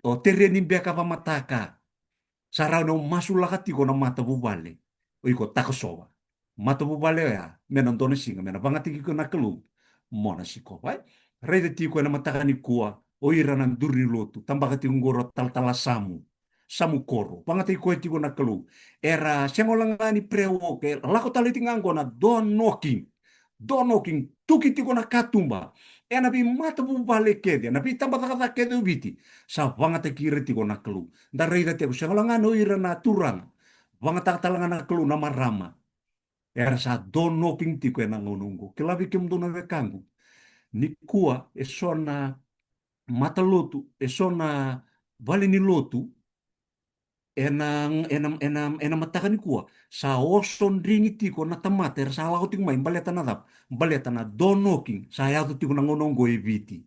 O tereni beka vakamataka, sa rawa ni o masulaka tiko na matavuvale o iko takosova. Matavuvale oya me na dua na siga me na vakayagataki iko na Kalou mo na sikova. E? Raica tiko ena mataka nikua o ira na duri ni lotu, tabaka tiko qo o talatala Samu, Samu Koro, vakayagataki koya tiko na Kalou. Era sega wale ga ni prayer walk, e lako tale tiko ga qo na door knocking. Door knocking, tuki tiko na katuba ena veimatavuvale kece, na veitabacakacaka kece o Viti. Sa vakayagataki ira tiko na Kalou. Da raica tiko, sega wale ga ni o ira na turaga, vakayagataka tale ga na Kalou na marama. Era sa door knocking tiko ena gauna oqo. Kila vei kemudou na wekaqu, nikua e so na matalotu, e so na vale ni lotu, ena, ena, ena, ena mataka nikua, sa oso drigi tiko na tamata era sa lako tiko mai, baleta na cava? Baleta na door knocking sa yaco tiko na gauna oqo e Viti.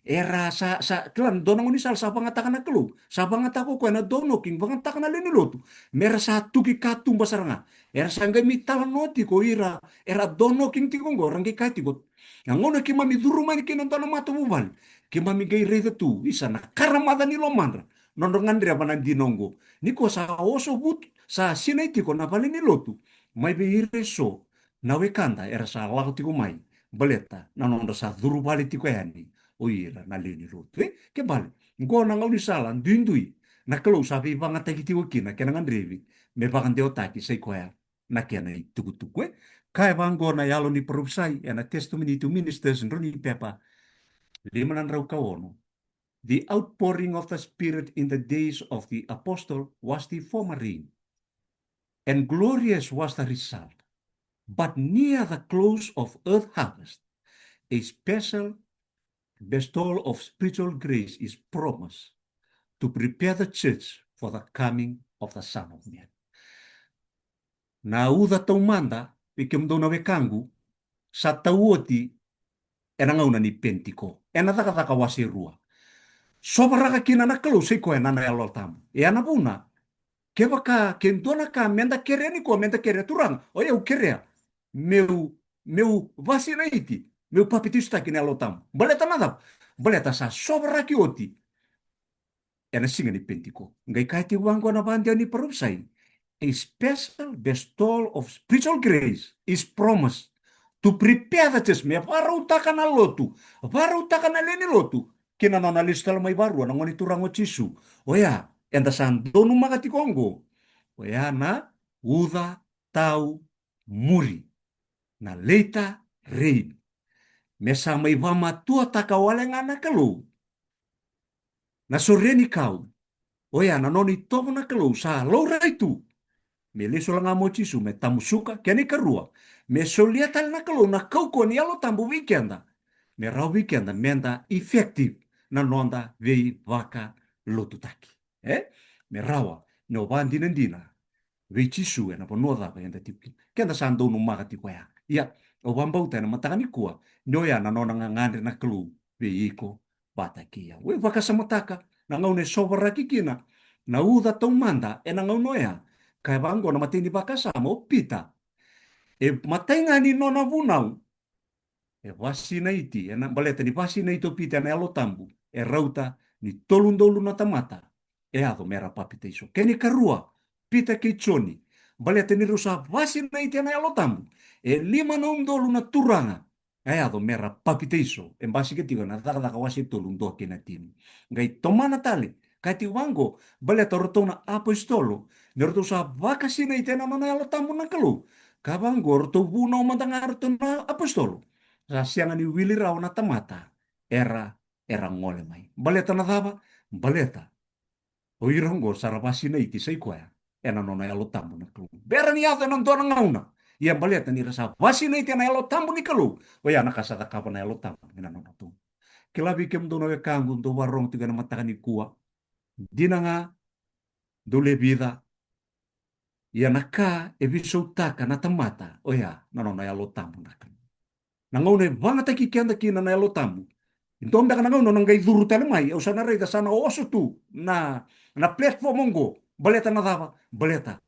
Era sa, sa, kila, dua na gaunisala sa vakayagataka na Kalou, sa vakayagataka o koya na door knocking, vakayagataka na lewe ni lotu, me ra sa tuki katuba sara ga. Era sa qai mai talanoa tiko o ira era door knocking tiko oqo, ra qai kaya tiko, na gauna keimami curu mai kina e dua na matavuvale, keimami qai raica tu, isa, na karamaca ni lomadra, nodra gadreva na dina oqo. Nikua sa oso vutu, sa sinai tiko na vale ni lotu mai vei ira e so na wekada era sa lako tiko mai, baleta na nodra sa curu vale tiko yani o ira na lewe ni lotu. E, ke bale, oqo na gaunisala duidui na Kalou sa veivakayagataki tiko kina, kena gadrevi me vakadewataki sa i koya na kena itukutuku. E? Kaya vaqo na yalo ni parofisai ena Testimony to Ministers, drau ni pepa lima na drau ka ono. The outpouring of the Spirit in the days of the apostle was the former rain, and glorious was the result. But near the close of earth harvest, a special bestowal of spiritual grace is promised to prepare the church for the coming of the Son of Man. Na uca taumada, vei kemudou na wekaqu, sa tau oti ena gauna ni Penitiko, ena Cakacaka wase rua. Sovaraka kina na Kalou sa i koya na nona Yalo Tabu. E ya na vuna, kevaka ke dua na ka meda kerea nikua, meda kerea, Turaga, o yau kerea meu, meu vasinaiti, meu papitaisotaki na Yalo Tabu. Baleta na cava? Baleta sa sovaraki oti ena siga ni Penitiko. Qai kaya tiko vaqo na vakadewa ni parofisai, a special bestowal of spiritual grace is promised to prepare the church. Me varautaka na lotu, varautaka na lewe ni lotu ki na nona lesu tale mai vakarua na Gone Turaga o Jisu. Oya eda sa donumaka tiko oqo, oya na uca tau muri, na latter rain. Me sa mai vakamatuataka wale ga na Kalou na sorenikau, oya na nona itovo na Kalou sa laurai tu. Me lesu wale ga mai o Jisu me tamusuka, kena ikarua, me solia tale na Kalou na kaukauwa ni Yalo Tabu vei keda, me rawa vei keda meda effective na noda veivakalotutaki. E me rawa ni o vakadinadina vei Jisu ena vanua cava eda tiko kina. Keda sa donumaka tiko oya. Ia, au vakabauta ena mataka nikua ni oya na nona gagadre na Kalou vei iko vata kei au. E vakasamataka na gauna e sovaraki kina na uca taumada ena gauna oya. Kaya vaqo na imatai ni vakasama, o Pita, e matai ga ni nona vunau, e vasinaiti, ena, baleta ni vasinaiti o Pita ena Yalo Tabu, e rauta ni tolu na udolu na tamata e yaco mera papitaiso. Kena ikarua, Pita kei Joni, baleta ni rau sa vasinaiti ena Yalo Tabu, e lima na udolu na turaga e yaco mera papitaiso. E basika tiko ena Cakacaka wase tolu, dua kei na tini. Qai tomana tale, kaya tiko vaqo, baleta o ratou na apositolo, ni ratou sa vakasinaiti ena nona Yalo Tabu na Kalou. Kaya vaqo, o ratou vunau mada ga o ratou na apositolo, sa sega ni wili rawa na tamata era, era gole mai. Baleta na cava? Baleta o ira oqo sa ra vasinaiti, sa i koya, ena nona Yalo Tabu na Kalou. Bera ni yaco ena dua na gauna, ia baleta ni ra sa vasinaiti ena Yalo Tabu ni Kalou, oya na ka sa cakava na Yalo Tabu ena nona tu. Kila vei kemudou na wekaqu dou vakarorogo tiko ena mataka nikua, dina ga dou le vica, ia na ka e veisautaka na tamata, oya na nona Yalo Tabu na Kalou. Na gauna e vagataki keda kina na Yalo Tabu, e dua beka na gauna na qai curu tale mai, au sa na raica sa na oso tu na, na platform oqo. Baleta na cava? Baleta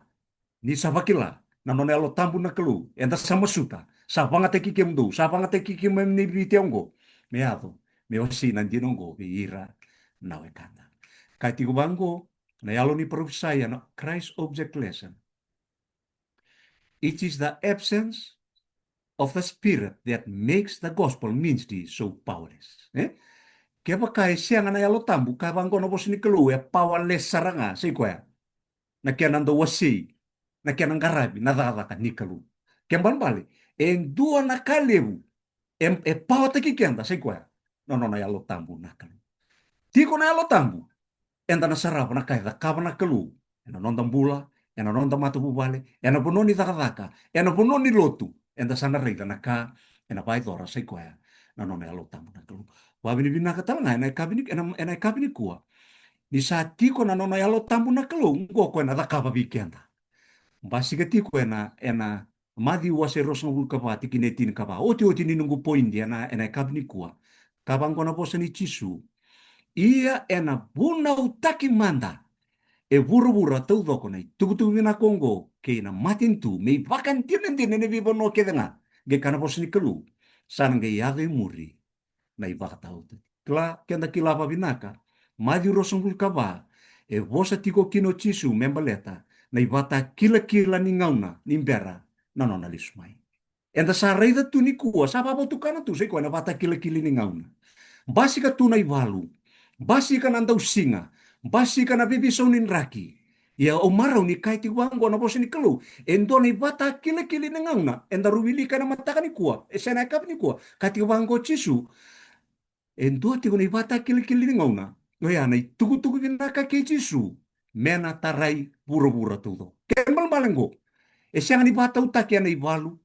ni sa vakila na nona Yalo Tabu na Kalou, eda sa masuta, sa vagataki kemudou, sa vagataki kemuni na Viti oqo, me yaco, me wasei na dina oqo vei ira na wekada. Kaya tiko vaqo na yalo ni parofisai, na Christ Object Lesson. It is the absence of the Spirit that makes the gospel ministry so powerless. E? Kevaka e sega na Yalo Tabu, kaya vaqo na vosa ni Kalou, e powerless sara ga, sa i koya na kena dau wasei, na kena qaravi na cakacaka ni Kalou. Ke balebale, e dua na ka levu e, e pawataki keda, sa i koya na nona Yalo Tabu na Kalou. Tiko na Yalo Tabu, eda na sarava na ka e cakava na Kalou ena noda bula, ena noda matavuvale, ena vanua ni cakacaka, ena vanua ni lotu. Eda sa na raica na ka ena vakayacora, sa i koya na nona Yalo Tabu na Kalou. Vakavinavinaka tale ga ena yakavi ni, ena, ena yakavi nikua, ni sa tiko na nona Yalo Tabu na Kalou oqo, koya na cakava vei keda. Basika tiko ena, ena Maciu wase ruasagavulu ka va, tikina e tinikava. Otioti ni noqu point ena, ena yakavi nikua. Kaya vaqo na vosa ni Jisu, ia ena vunautaki mada e vuravura taucoko na itukutuku vinaka oqo kei na matanitu, me ivakadinadina ena veivanua kece ga. Qai kaya na vosa ni Kalou, sa na qai yaco e muri na ivakataotioti. Kila, keda kila vavinaka, Maciu ruasagavulu ka va, e vosa tiko kina o Jisu me baleta na ivakatakilakila ni gauna ni bera na nona lesu mai. Eda sa raica tu nikua, sa vakavotukana tu, sa i koya na ivakatakilakila ni gauna. Basika tu na ivalu, basika na dausiga, basika na veiveisau ni draki. Ia au marau ni kaya tiko vaqo na vosa ni Kalou, e dua na ivakatakilakila ni gauna eda rau wilika ena mataka nikua, e se na yakavi nikua. Kaya tiko vaqo o Jisu, e dua tiko na ivakatakilakila ni gauna, oya na itukutuku vinaka kei Jisu me na tarai vuravura taucoko. Ke balebale oqo, e sega ni vakatautaki ena ivalu,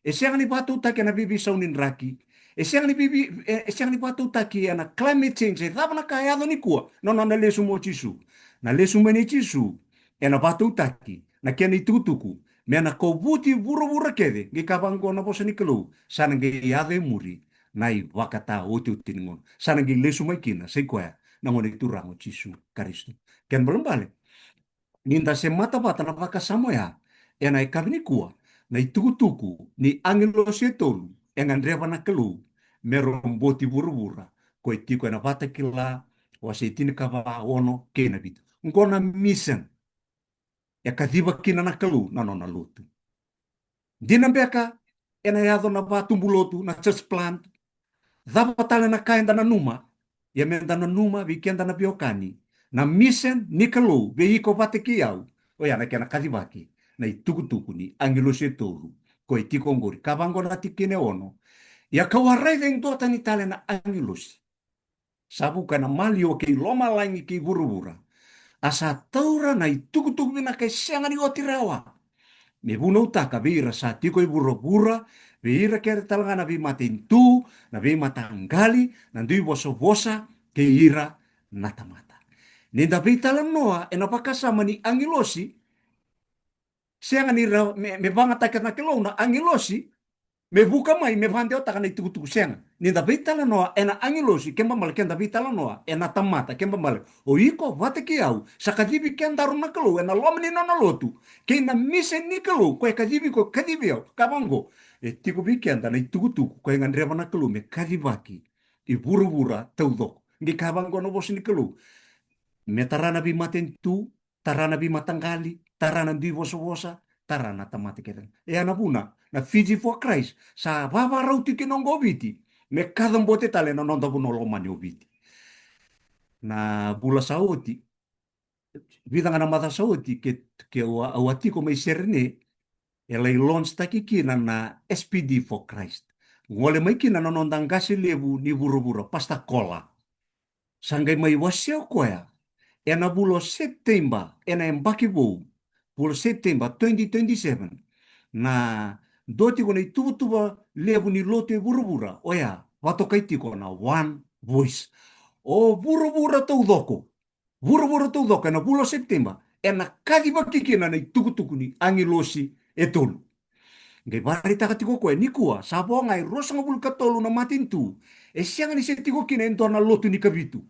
e sega ni vakatautaki ena veiveisau ni draki, e sega ni veive-, e, e sega ni vakatautaki ena climate change, e cava na ka e yaco nikua, na nona lesu mai o Jisu. Na lesu mai nei Jisu ena vakatautaki na kena itukutuku me na kovuti vuravura kece, qai kaya vaqo na vosa ni Kalou, sa na qai yaco e muri na ivakataotioti ni gauna. Sa na qai lesu mai kina, sa i koya na Gone Turaga o Jisu Karisito. Ke balebale, ni da semata vata na vakasama oya ena yakavi nikua, Na itukutuku ni agilosi e tolu e gadreva na Kalou me roboti vuravura, ko e tiko ena Vakatakila wase tinikava, ono kei na vitu. Qo na mission e kaciva kina na Kalou na nona lotu. Dina beka ena yaco na vatubu lotu, na church plant? Cava tale na ka eda nanuma? Ia meda nanuma vei keda na veiwekani, na mission ni Kalou vei iko vata kei au, oya na kena kacivaki na itukutuku ni agilosi e tolu ko e tiko oqori. Ka vaqo na tikina e ono: Ia ka'u a raica e dua tani tale na agilosi sa vuka ena maliwa kei lomalagi kei vuravura. A sa taura na itukutuku vinaka e sega ni oti rawa, me vunautaka vei ira sa tiko e vuravura, vei ira kece tale ga na veimatanitu, na veimataqali, na dui vosavosa, kei ira na tamata. Ni da veitalanoa ena vakasama ni agilosi, sega ni ra, me, me vagataka na Kalou na agilosi me vuka mai me vakadewataka na itukutuku, sega. Ni da veitalanoa ena agilosi, kena ibalebale keda veitalanoa ena tamata, kena ibalebale o iko vata kei au sa kacivi kedaru na Kalou ena loma ni nona lotu, kei na mission ni Kalou ko e kacivi iko, kacivi au. Ka vaqo, e tiko vei keda na itukutuku ko e gadreva na Kalou me kacivaki i vuravura taucoko. Qai ka vaqo na vosa ni Kalou: Me tara na veimatanitu, tara na veimataqali, tara na dui vosavosa, tara na tamata kece. E ya na vuna na Fiji for Christ sa vavarau tiko kina oqo o Viti me kacabote tale na noda vanua lomani o Viti. Na vula sa oti, vica ga na macawa sa oti, ke, ke au a, au a tiko mai Serene, e lai launch taki kina na S P D for Christ. Gole mai kina na noda qase levu ni vuravura, Pastor Kola. Sa qai mai wasea o koya ena vula o September, ena yabaki vou, vula o September twenty twenty-seven, na dua tiko na ituvatuva levu ni lotu e vuravura, oya vakatokai tiko na One Voice. O vuravura taucoko, vuravura taucoko ena vula o September ena kacivaki kina na itukutuku ni agilosi e tolu. Qai vakaraitaka tiko o koya nikua sa vo ga e ruasagavulu ka tolu na matanitu e sega ni se tiko kina e dua na lotu ni kavitu.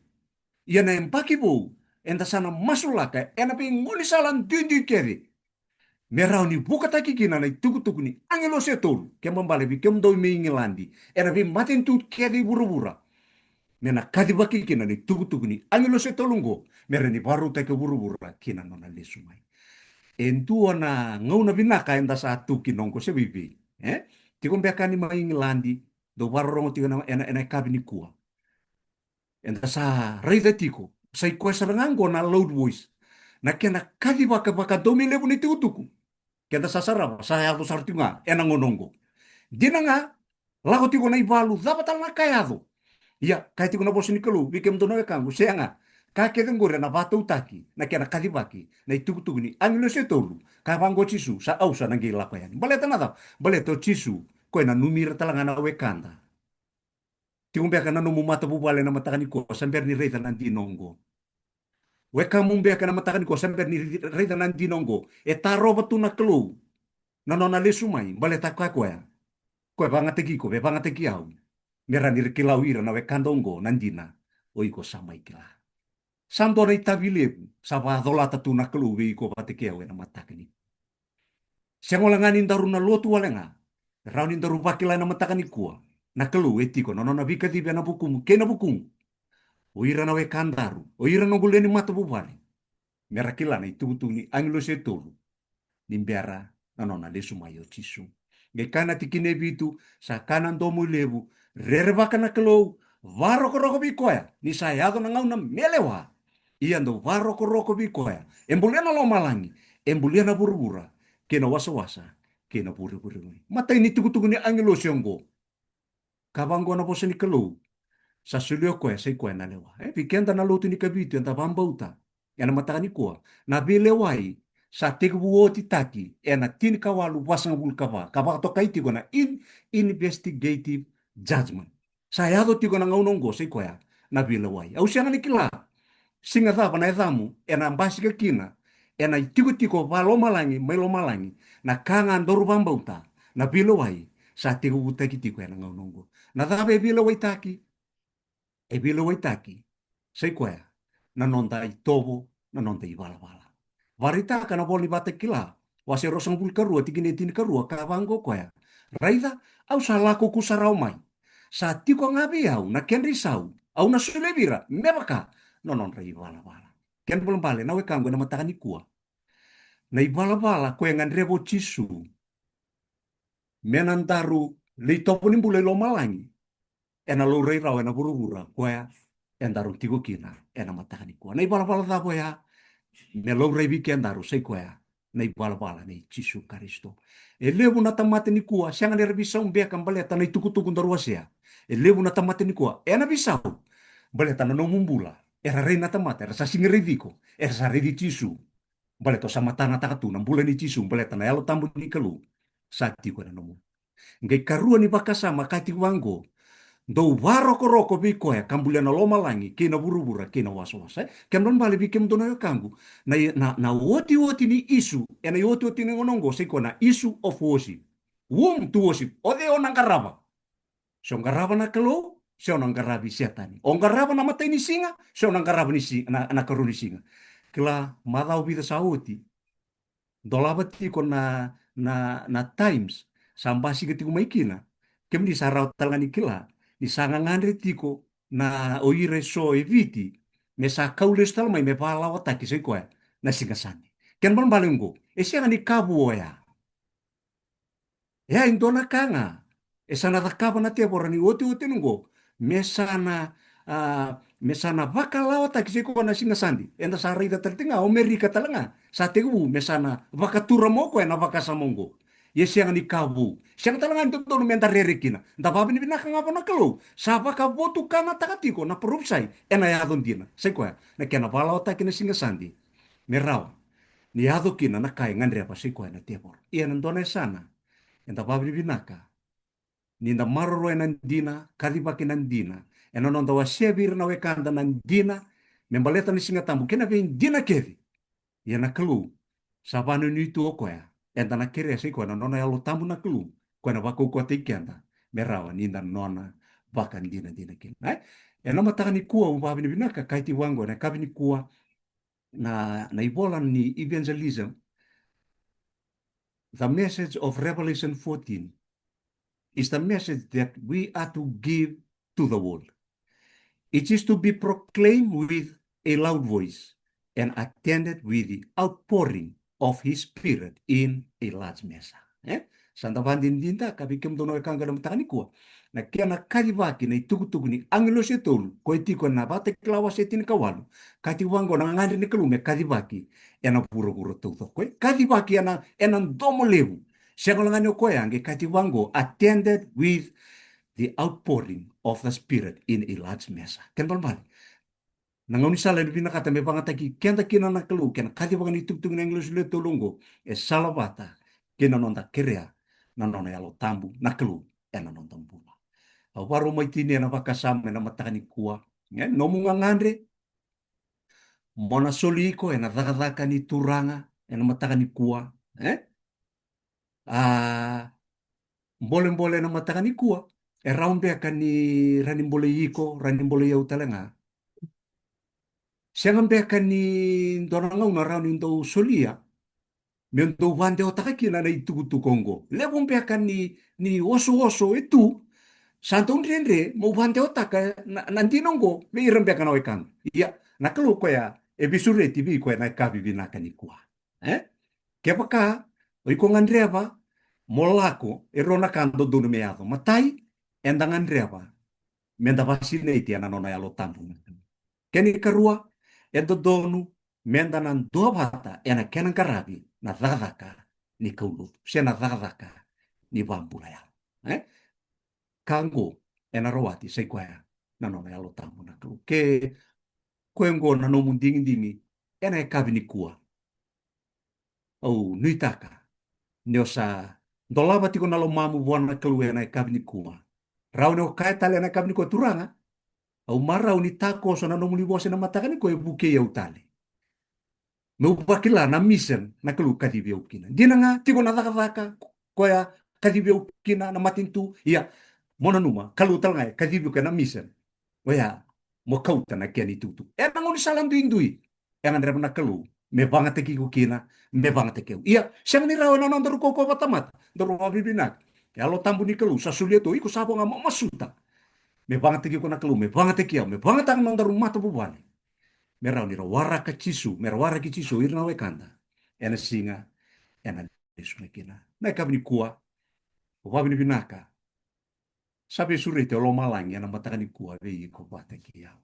Ia na yabaki vou eda sa na masulaka ena veigaunisala duidui kece me rawa ni vukataki kina na itukutuku ni agilosi e tolu, kena ibalebale vei kemudou mai Igiladi, ena veimatanitu kece i vuravura, me na kacivaki kina na itukutuku ni agilosi e tolu oqo me rawa ni vakarautaki o vuravura ki na nona lesu mai. E dua na gauna vinaka eda sa tu kina oqo, se vei vei, e? Tiko beka ni mai Igiladi, dou vakarorogo tiko ena, ena, ena yakavi nikua. Eda sa raica tiko, sa i koya sara ga oqo na loud voice, na kena kacivaka vakadomoilevu na itukutuku. Keda sa sarava, sa yaco sara tiko ga ena gauna oqo. Dina ga, lako tiko na ivalu, cava tale na ka e yaco? Ia, kaya tiko na vosa ni Kalou vei kemudou na wekaqu, sega, ka kece oqori ena vakatautaki, na kena kacivaki na itukutuku ni agilosi e tolu. Kaya vaqo o Jisu, sa au sa na qai lako yani. Baleta na cava? Baleta o Jisu, koya e nanumi ira tale ga na wekada. Tiko beka na nomu matavuvale ena mataka nikua, sa bera ni raica na dina oqo. Wekamu beka ena mataka nikua, sa bera ni ri-, raica na dina oqo. E tarova tu na Kalou na nona lesu mai, baleta o koya, koya e vagataki iko, e vagataki au, me rawa ni ra kila o ira na wekada oqo na dina o iko sa mai kila. Sa dua na itavi levu sa vacolata tu na Kalou vei iko vata kei au ena mataka nikua. Sega wale ga ni daru na lotu wale ga, rawa ni daru vakila ena mataka nikua, na Kalou e tiko, na nona veikacivi ena vukumu kei na vukuqu. O ira na wekadaru, o ira noqu lewe ni matavuvale, me ra kila na itukutuku ni agilosi e tolu ni bera na nona lesu mai o Jisu. Qai kaya na tikina e vitu, sa kaya na domoilevu, rerevaka na Kalou, vakarokoroko vei koya, ni sa yaco na gauna me lewa. Ia dou vakarokoroko vei koya, e bulia na lomalagi, e bulia na vuravura, kei na wasawasa, kei na vurevure. Matai ni tukutuku ni agilosi oqo. Ka vaqo na vosa ni Kalou, sa solia o koya, sa i koya na lewa. E, vei keda na lotu ni Kavitu eda vakabauta ena mataka nikua, na veilewai sa tekivu otitaki ena tinikawalu vasagavulu ka va, ka vakatokai tiko na in-, investigative judgment. Sa yaco tiko na gauna oqo, sa i koya na veilewai. Au sega ni kila siga cava na yacamu ena basika kina ena itikotiko vakalomalagi mai lomalagi. Na ka ga daru vakabauta, na veilewai sa tekivutaki tiko ena gauna oqo. Na cava e veilewaitaki? E veilewaitaki, sa i koya na noda itovo, na noda ivalavala. Vakaraitaka na ivola ni Vakatakila, Wase ruasagavulu ka rua, tikina e tinikarua, ka vaqo o koya: Raica, au sa lako kusarawa mai. Sa tiko ga vei au na kedra isau, au na solia vei ira me vaka na nodra ivalavala. Kena ibalebale na wekaqu ena mataka nikua, na ivalavala koya e gadreva o Jisu me na daru lai tovo ni bula i lomalagi, ena laurai rawa ena vuravura koya edaru tiko kina ena mataka nikua. Na ivalavala cava oya me laurai vei kedaru? Sai koya na ivalavala nei Jisu Karisito. E levu na tamata nikua sega ni ra veisau beka baleta na itukutuku daru wasea. E levu na tamata nikua ena veisau baleta na nomu bula era rai na tamata, era sa sega ni raici iko, era sa raici Jisu. Baleta o sa matanataka tu na bula nei Jisu, baleta na Yalo Tabu ni Kalou sa tiko ena nomu. Qai karua ni vakasama, ka tiko vaqo: Dou varokoroko vei koya ka bulia na lomalagi kei na vuravura kei na wasawasa. E kena ibalebale vei kemudou na wekaqu, na, na, na otioti ni isu ena iotioti ni gauna oqo sai koya na issue of worship. Whom to worship? O cei o na qarava? Se o qarava na Kalou, se o na qaravi Setani. O qarava na matai ni siga, se o na qarava ni si-, na, na karua ni siga. Kila, macawa vica sa oti, dolava tiko na, na, na Times, sa basika tiko mai kina. Kemuni sa rawa tale ga ni kila ni sa gagadre tiko na o ira eso e Viti me sa kau lesu tale mai me vakalawataki sai koya na Siga Sade. Kena ibalebale oqo, e sega ni ka vou oya. E a, e dua na ka ga e sa na cakava na tevoro ni otioti oqo, me sa na, a, me sa na vakalawataki sai koya na Siga Sade. Eda sa raica tale tiko ga o Amerika tale ga, sa tekivu me sa na vakatura mai o koya na vakasama oqo. Ia e sega ni ka vou. Sega tale ga ni dodonu meda rere kina. Da vakavinavinaka ga vua na Kalou, sa vakavotukanataka tiko na parofisai ena yaco dina. Sai koya na kena vakalawataki na Siga Sade, me rawa ni yaco kina na ka e gadreva sai koya na tevoro. Ia ena dua na yasana, eda vakavinavinaka ni da maroroya na dina, kacivaki na dina, ena noda wasea vei ira na wekada na dina, me baleta na Siga Tabu kei na veidina kece. Ia na Kalou sa vakanuinui tu o koya, eda na kerea sai koya na nona Yalo Tabu na Kalou, koya na vakaukauwataki keda me rawa ni da nona vakadinadina kina. E, ena mataka nikua au vakavinavinaka, ka tiko vaqo ena yakavi nikua, na, na ivola ni Evangelism, the message of Revelation fourteen is the message that we are to give to the world. It is to be proclaimed with a loud voice and attended with the outpouring of his spirit in a large measure. E? Sa da vakadinadinataka vei kemudou na wekaqu ena mataka nikua, na kena kacivaki na itukutuku ni agilosi e tolu, koya e tiko ena Vakatakila wase tinikawalu, ka tiko vaqo na gagadre ni Kalou me kacivaki ena vuravura taucoko. E kacivaki ena, ena domo levu. Sega wale ga ni o koya, qai ka tiko vaqo, attended with the outpouring of the Spirit in a large measure. Kena ibalebale, na gaunisala ena vinakata me vakayagataki keda kina na Kalou kei na kacivaka ni itukutuku ni agilosi e tolu oqo, e salavata kei na noda kerea na nona Yalo Tabu na Kalou ena noda bula. Au vakarau mai tinia na vakasama ena mataka nikua, e, nomu gagadre, mo na soli iko ena cakacaka ni Turaga ena mataka nikua, e? A, bolebole ena mataka nikua, e rawa beka ni rawa ni bolei iko, rawa ni bolei au tale ga. Sega beka ni dua na gauna rawa ni dau solia me dau vakadewataka kina na itukutuku oqo. Levu beka ni, ni osooso e tu, sa dau dredre mo vakadewataka na, na dina oqo vei ira beka na wekaqu. Ia, na Kalou koya e veisureti vei iko ena yakavi vinaka nikua. E? Kevaka o iko gadreva mo lako, e rua na ka dodonu me yaco. Matai, eda gadreva meda vakasinaiti ena nona Yalo Tabu. Kena ikarua, e dodonu meda na duavata ena kena qaravi na cakacaka ni kaulotu se na cakacaka ni vakabula yalo. E? Ka oqo ena rawati sai koya na nona Yalo Tabu na Kalou. Ke koya oqo na nomu digidigi ena yakavi nikua, au nuitaka ni o sa dolava tiko na lomamu vua na Kalou ena yakavi nikua. Rawa ni o kaya tale ena yakavi nikua, Turaga, au marau ni takoso na nomuni vosa ena mataka nikua, e vukei au tale meu vakila na mission na Kalou kacivi au kina. Dina ga tiko na cakacaka koya kacivi au kina na matanitu, ia mo nanuma, Kalou tale ga e kacivi iko ena mission. Oya, mo kauta na kena itukutuku. Ena gaunisala duidui e gadreva na Kalou me vagataki iko kina, me vagataki au. Ia, sega ni rawa ena nodaru kaukaua vakatamata, daru vakavinavinaka. E Yalo Tabu ni Kalou sa solia tu, iko sa vo ga mo masuta. Me vagataki iko na Kalou, me vagataki au, me vagataka na nodaru matavuvale. Me rawa ni ra waraka Jisu, me ra waraki Jisu o ira na wekada ena siga ena lesu mai kina. Na yakavi nikua, au vakavinavinaka. Sa veisureti o lomalagi ena mataka nikua vei iko vata kei au.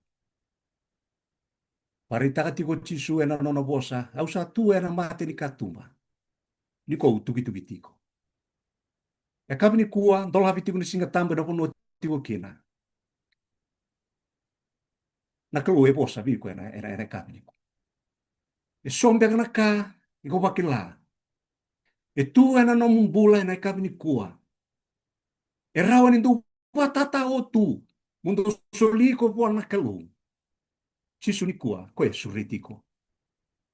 Vakaraitaka tiko o Jisu ena nona vosa, au sa tu ena mata ni katuba. Nikua au tukituki tiko. Yakavi nikua, dolavi tiko na Siga Tabu ena vanua tiko kina. Na Kalou e vosa vei iko ena, ena, ena yakavi nikua. E so beka na ka iko vakila e tu ena nomu bula ena yakavi nikua. E rawa ni dou vakatata o tu, mo dou soli iko vua na Kalou. Jisu nikua, koya e sureti iko.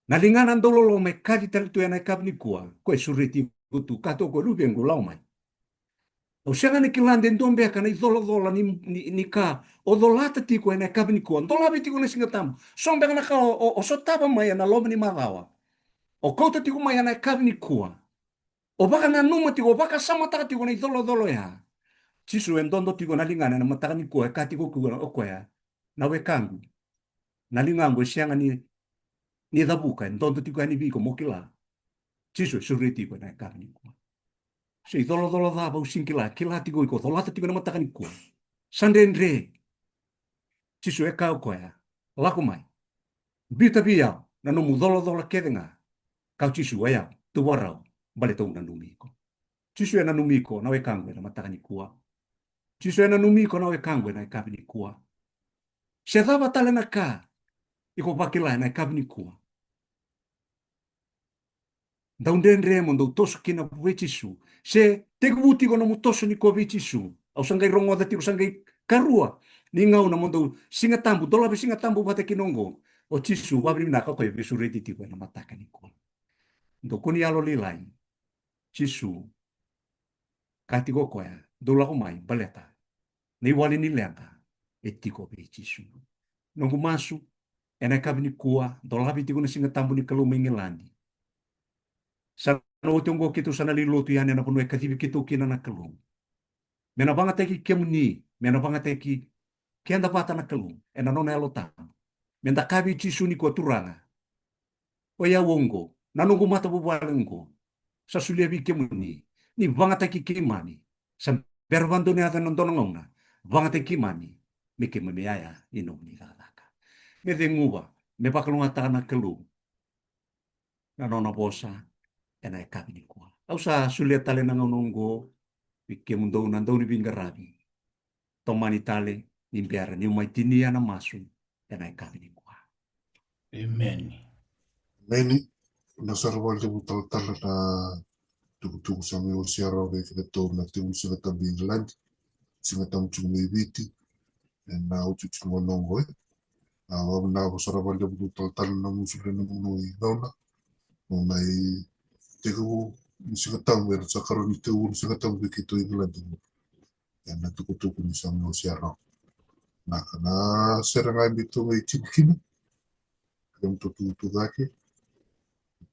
Na ligana dauloloma e kaci tale tu ena yakavi nikua, koya e sureti iko tu, kaya tu o koya, luvequ, lako mai. Au sega ni kila de dua beka na icolacola ni, ni, ni ka o colata tiko ena yakavi nikua. Dolavi tiko na Siga Tabu. So beka na ka o, o, o sotava mai ena loma ni macawa. O kauta tiko mai ena yakavi nikua. O vakananuma tiko, o vakasamataka tiko na icolacola oya. Jisu e dodo tiko na ligana ena mataka nikua, e kaya tiko o koya, na wekaqu. Na ligaqu e sega ni, ni cavuka, e dodo tiko yani vei iko mo kila. Jisu e sureti iko ena yakavi nikua. Se icolacola cava au sega ni kila, kila tiko iko, colata tiko ena mataka nikua. Sa dredre. Jisu e kaya o koya, lako mai. Biuta vei au na nomu colacola kece ga. Kaya o Jisu, o yau, tu vakarau, baleta au nanumi iko. Jisu e nanumi iko na wekaqu ena mataka nikua. Jisu e nanumi iko na wekaqu ena yakavi nikua. Se cava tale na ka iko vakila ena yakavi nikua. Dau dredre mo dau toso kina vei Jisu. Se tekivu tiko nomu toso nikua vei Jisu. Au sa qai rogoca tiko, sa qai karua ni gauna mo dau Siga Tabu, dolavi Siga Tabu vata kina oqo. O Jisu, vakavinavinaka, o koya e veisureti tiko ena mataka nikua. Dou kua ni yalolailai. Jisu, kaya tiko o koya, dou lako mai, baleta na iwali ni leqa e tiko vei Jisu. Noqu masu, ena yakavi nikua, dolavi tiko na Siga Tabu ni Kalou mai Igiladi. Sa na oti oqo keitou sa na lai lotu yani ena vanua e kacivi keitou kina na Kalou. Me na vagataki kemuni, me na vagataki keda vata na Kalou ena nona Yalo Tabu. Me da kaya vei Jisu nikua, Turaga, o yau oqo, na noqu matavuvale oqo, sa solia vei kemuni, ni vagataki keimami. Sa bera vakadua ni yaco ena dua na gauna, vagataki keimami, me keimami yaya ni nomuni cakacaka. Me ceguva, me vakalougatataka na Kalou na nona vosa ena yakavi nikua. Au sa solia tale na gauna oqo vei kemudou na dauniveiqaravi. Tomani tale ni bera niu mai tinia na masu ena yakavi nikua. Emeni. Emeni. Na sara vakalevu talatala na tukutuku sa mai wasea rawa vei keda tou na tevulu Siga Tabu i Igiladi, Siga Tabu tiko mai Viti, ena iotioti ni gauna oqo. A, au na sara vakalevu talatala na musu le na munu i gauna. Au na i tekivu ni Siga Tabu, era sa karua ni tekivu ni Siga Tabu vei keitou i Igiladi. Ena tukutuku ni sa mai wasea rawa. Na ka na sere ga e biu tu mai tiko kina. Kemudou tu, tu cake.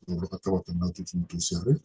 Tou vakatavata na tutu ni tou sere.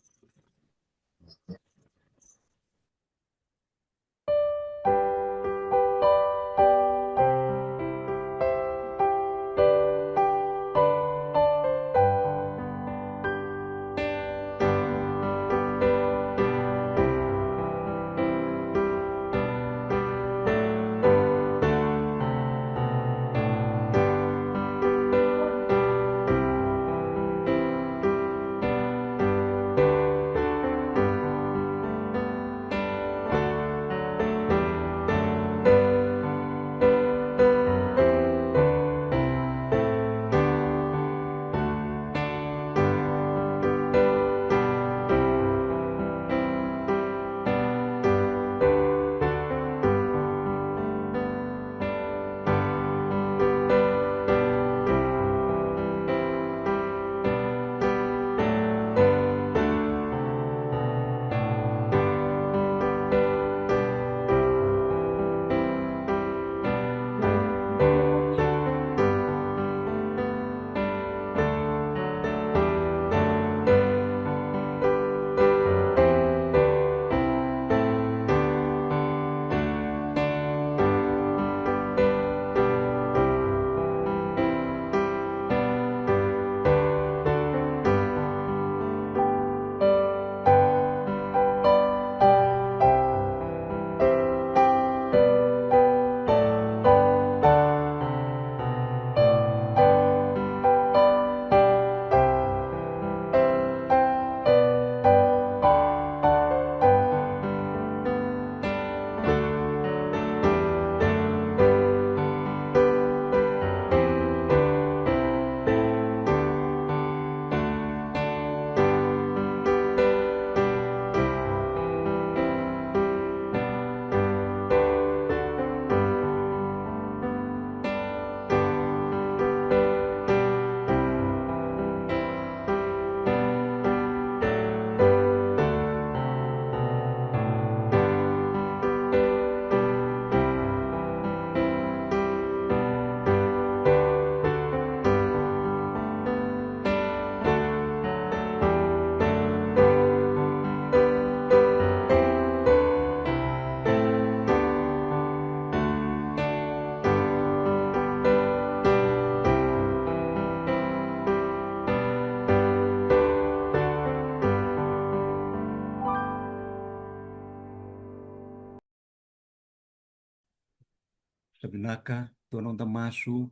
Ka vinaka, tou na noda masu.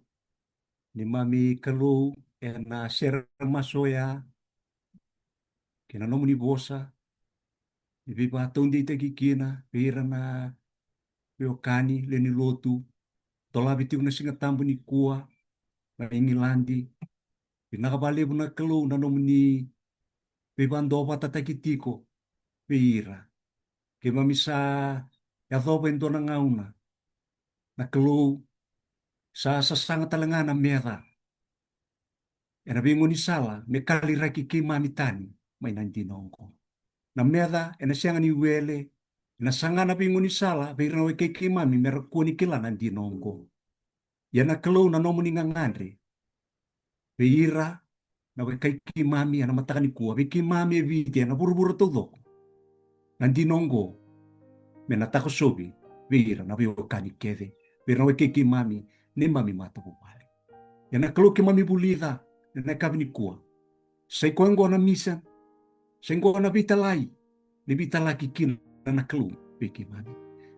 Neimami Kalou, ena sere masu oya kei na nomuni vosa, ni veivakataudeitaki kina vei ira na veiwekani lewe ni lotu dolavi tiko na Siga Tabu nikua mai Igiladi. Vinaka vakalevu na Kalou na nomuni veivakaduavatataki tiko vei ira. Keimami sa yacova e dua na gauna, na Kalou, sa sasaga tale ga na meca ena veigaunisala me kaliraki keimami tani mai na dina oqo. Na meca ena sega ni wele, ena saga na veigaunisala vei ira na wekai keimami me ra kua ni kila na dina oqo. Ia na Kalou, na nomuni gagadre vei ira na wekai keimami ena mataka nikua, vei keimami e Viti, ena vuravura taucoko, na dina oqo me na takosovi vei ira na veiwekani kece, vei ira na wekai keimami, neimami matavuvale. Ia na Kalou, keimami vulica ena yakavi nikua, sa i koya oqo na misa, sa i koya na veitalai, ni veitalaki kina na Kalou vei keimami.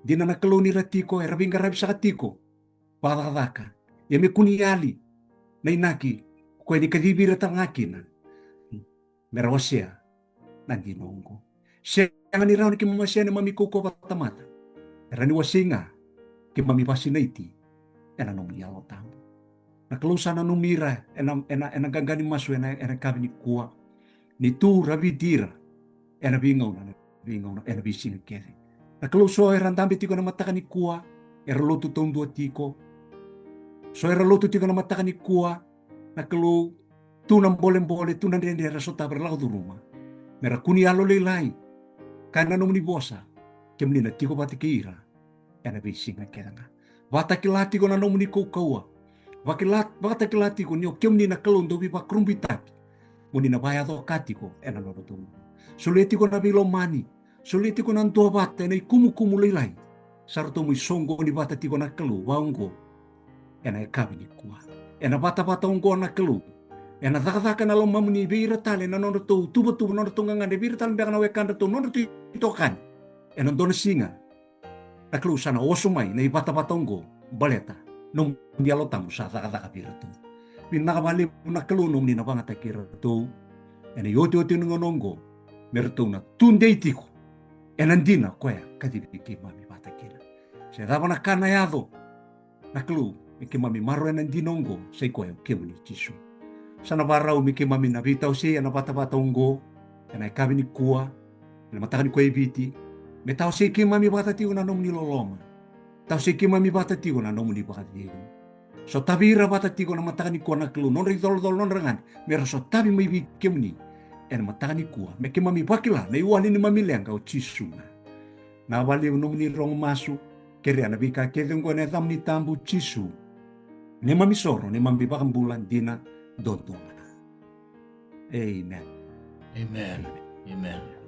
Dina na Kalou, ni ra tiko era veiqaravi saka tiko vakacakacaka, ia me kua ni yali na inaki ko koya ni kacivi ira tale ga kina me ra wasea na dina oqo. Sega ni rawa ni keimami wasea ena neimami kaukauwa vakatamata, e rawa ni wasei ga keimami vakasinaiti ena nomuni Yalo Tabu. Na Kalou, sa nanumi ira ena, ena, ena qaqa ni masu ena, ena yakavi nikua, ni tu raviti ira ena veigauna, na veigauna, ena veisiga kece. Na Kalou, so era dabe tiko ena mataka nikua, era lotu taudua tiko. So era lotu tiko ena mataka nikua, na Kalou, tu na bolebole, tu na dredre era sotava, era lako curuma, me ra kua ni yalolailai. Kaya na nomuni vosa, kemuni na tiko vata kei ira ena veisiga kece ga. Vakatakila tiko na nomuni kaukauwa. Vakila, vakatakila tiko ni o kemuni na Kalou dau veivakurabuitaki, mo ni na vakayaco ka tiko ena nodratou. Solia tiko na veilomani, solia tiko na duavata ena ikumukumu lailai sa ratou mai soqoni vata tiko na Kalou vakaoqo ena yakavi nikua. Ena vatavata oqo na Kalou, ena cakacaka na lomamuni vei ira tale na nodratou tuvatuva, nodratou gagadre, vei ira tale beka na wekadratou, nodratou itokani. Ena dua na siga na Kalou, sa na oso mai na ivatavata oqo, baleta nomuni Yalo Tabu sa cakacaka vei iratou. Vinaka vakalevu na Kalou nomuni na vakayagataki iratou ena iotioti ni gauna oqo, me ratou na tudei tiko ena dina koya kacivi keimami vata kina. Se cava na ka na yaco, na Kalou, me keimami maroroya na dina oqo, sa i koya o kemuni Jisu. Sa na vakarau me keimami na veitawasei ena vatavata oqo ena yakavi nikua, ena mataka nikua e Viti, me tawasei keimami vata tiko na nomuni loloma, tawasei keimami vata tiko na nomuni vakacegu. Sotavi ira vata tiko na mataka nikua na Kalou, nodra icolacola, nodra gagadre, me ra sotavi mai vei kemuni ena mataka nikua, me keimami vakila na iwali ni neimami leqa o Jisu ga. Vinaka vakalevu nomuni rogo masu, kerea na veika kece oqo ena yacamuni tabu Jisu, neimami soro, neimami vakabula dina duadua ga. Amen. Amen. Amen.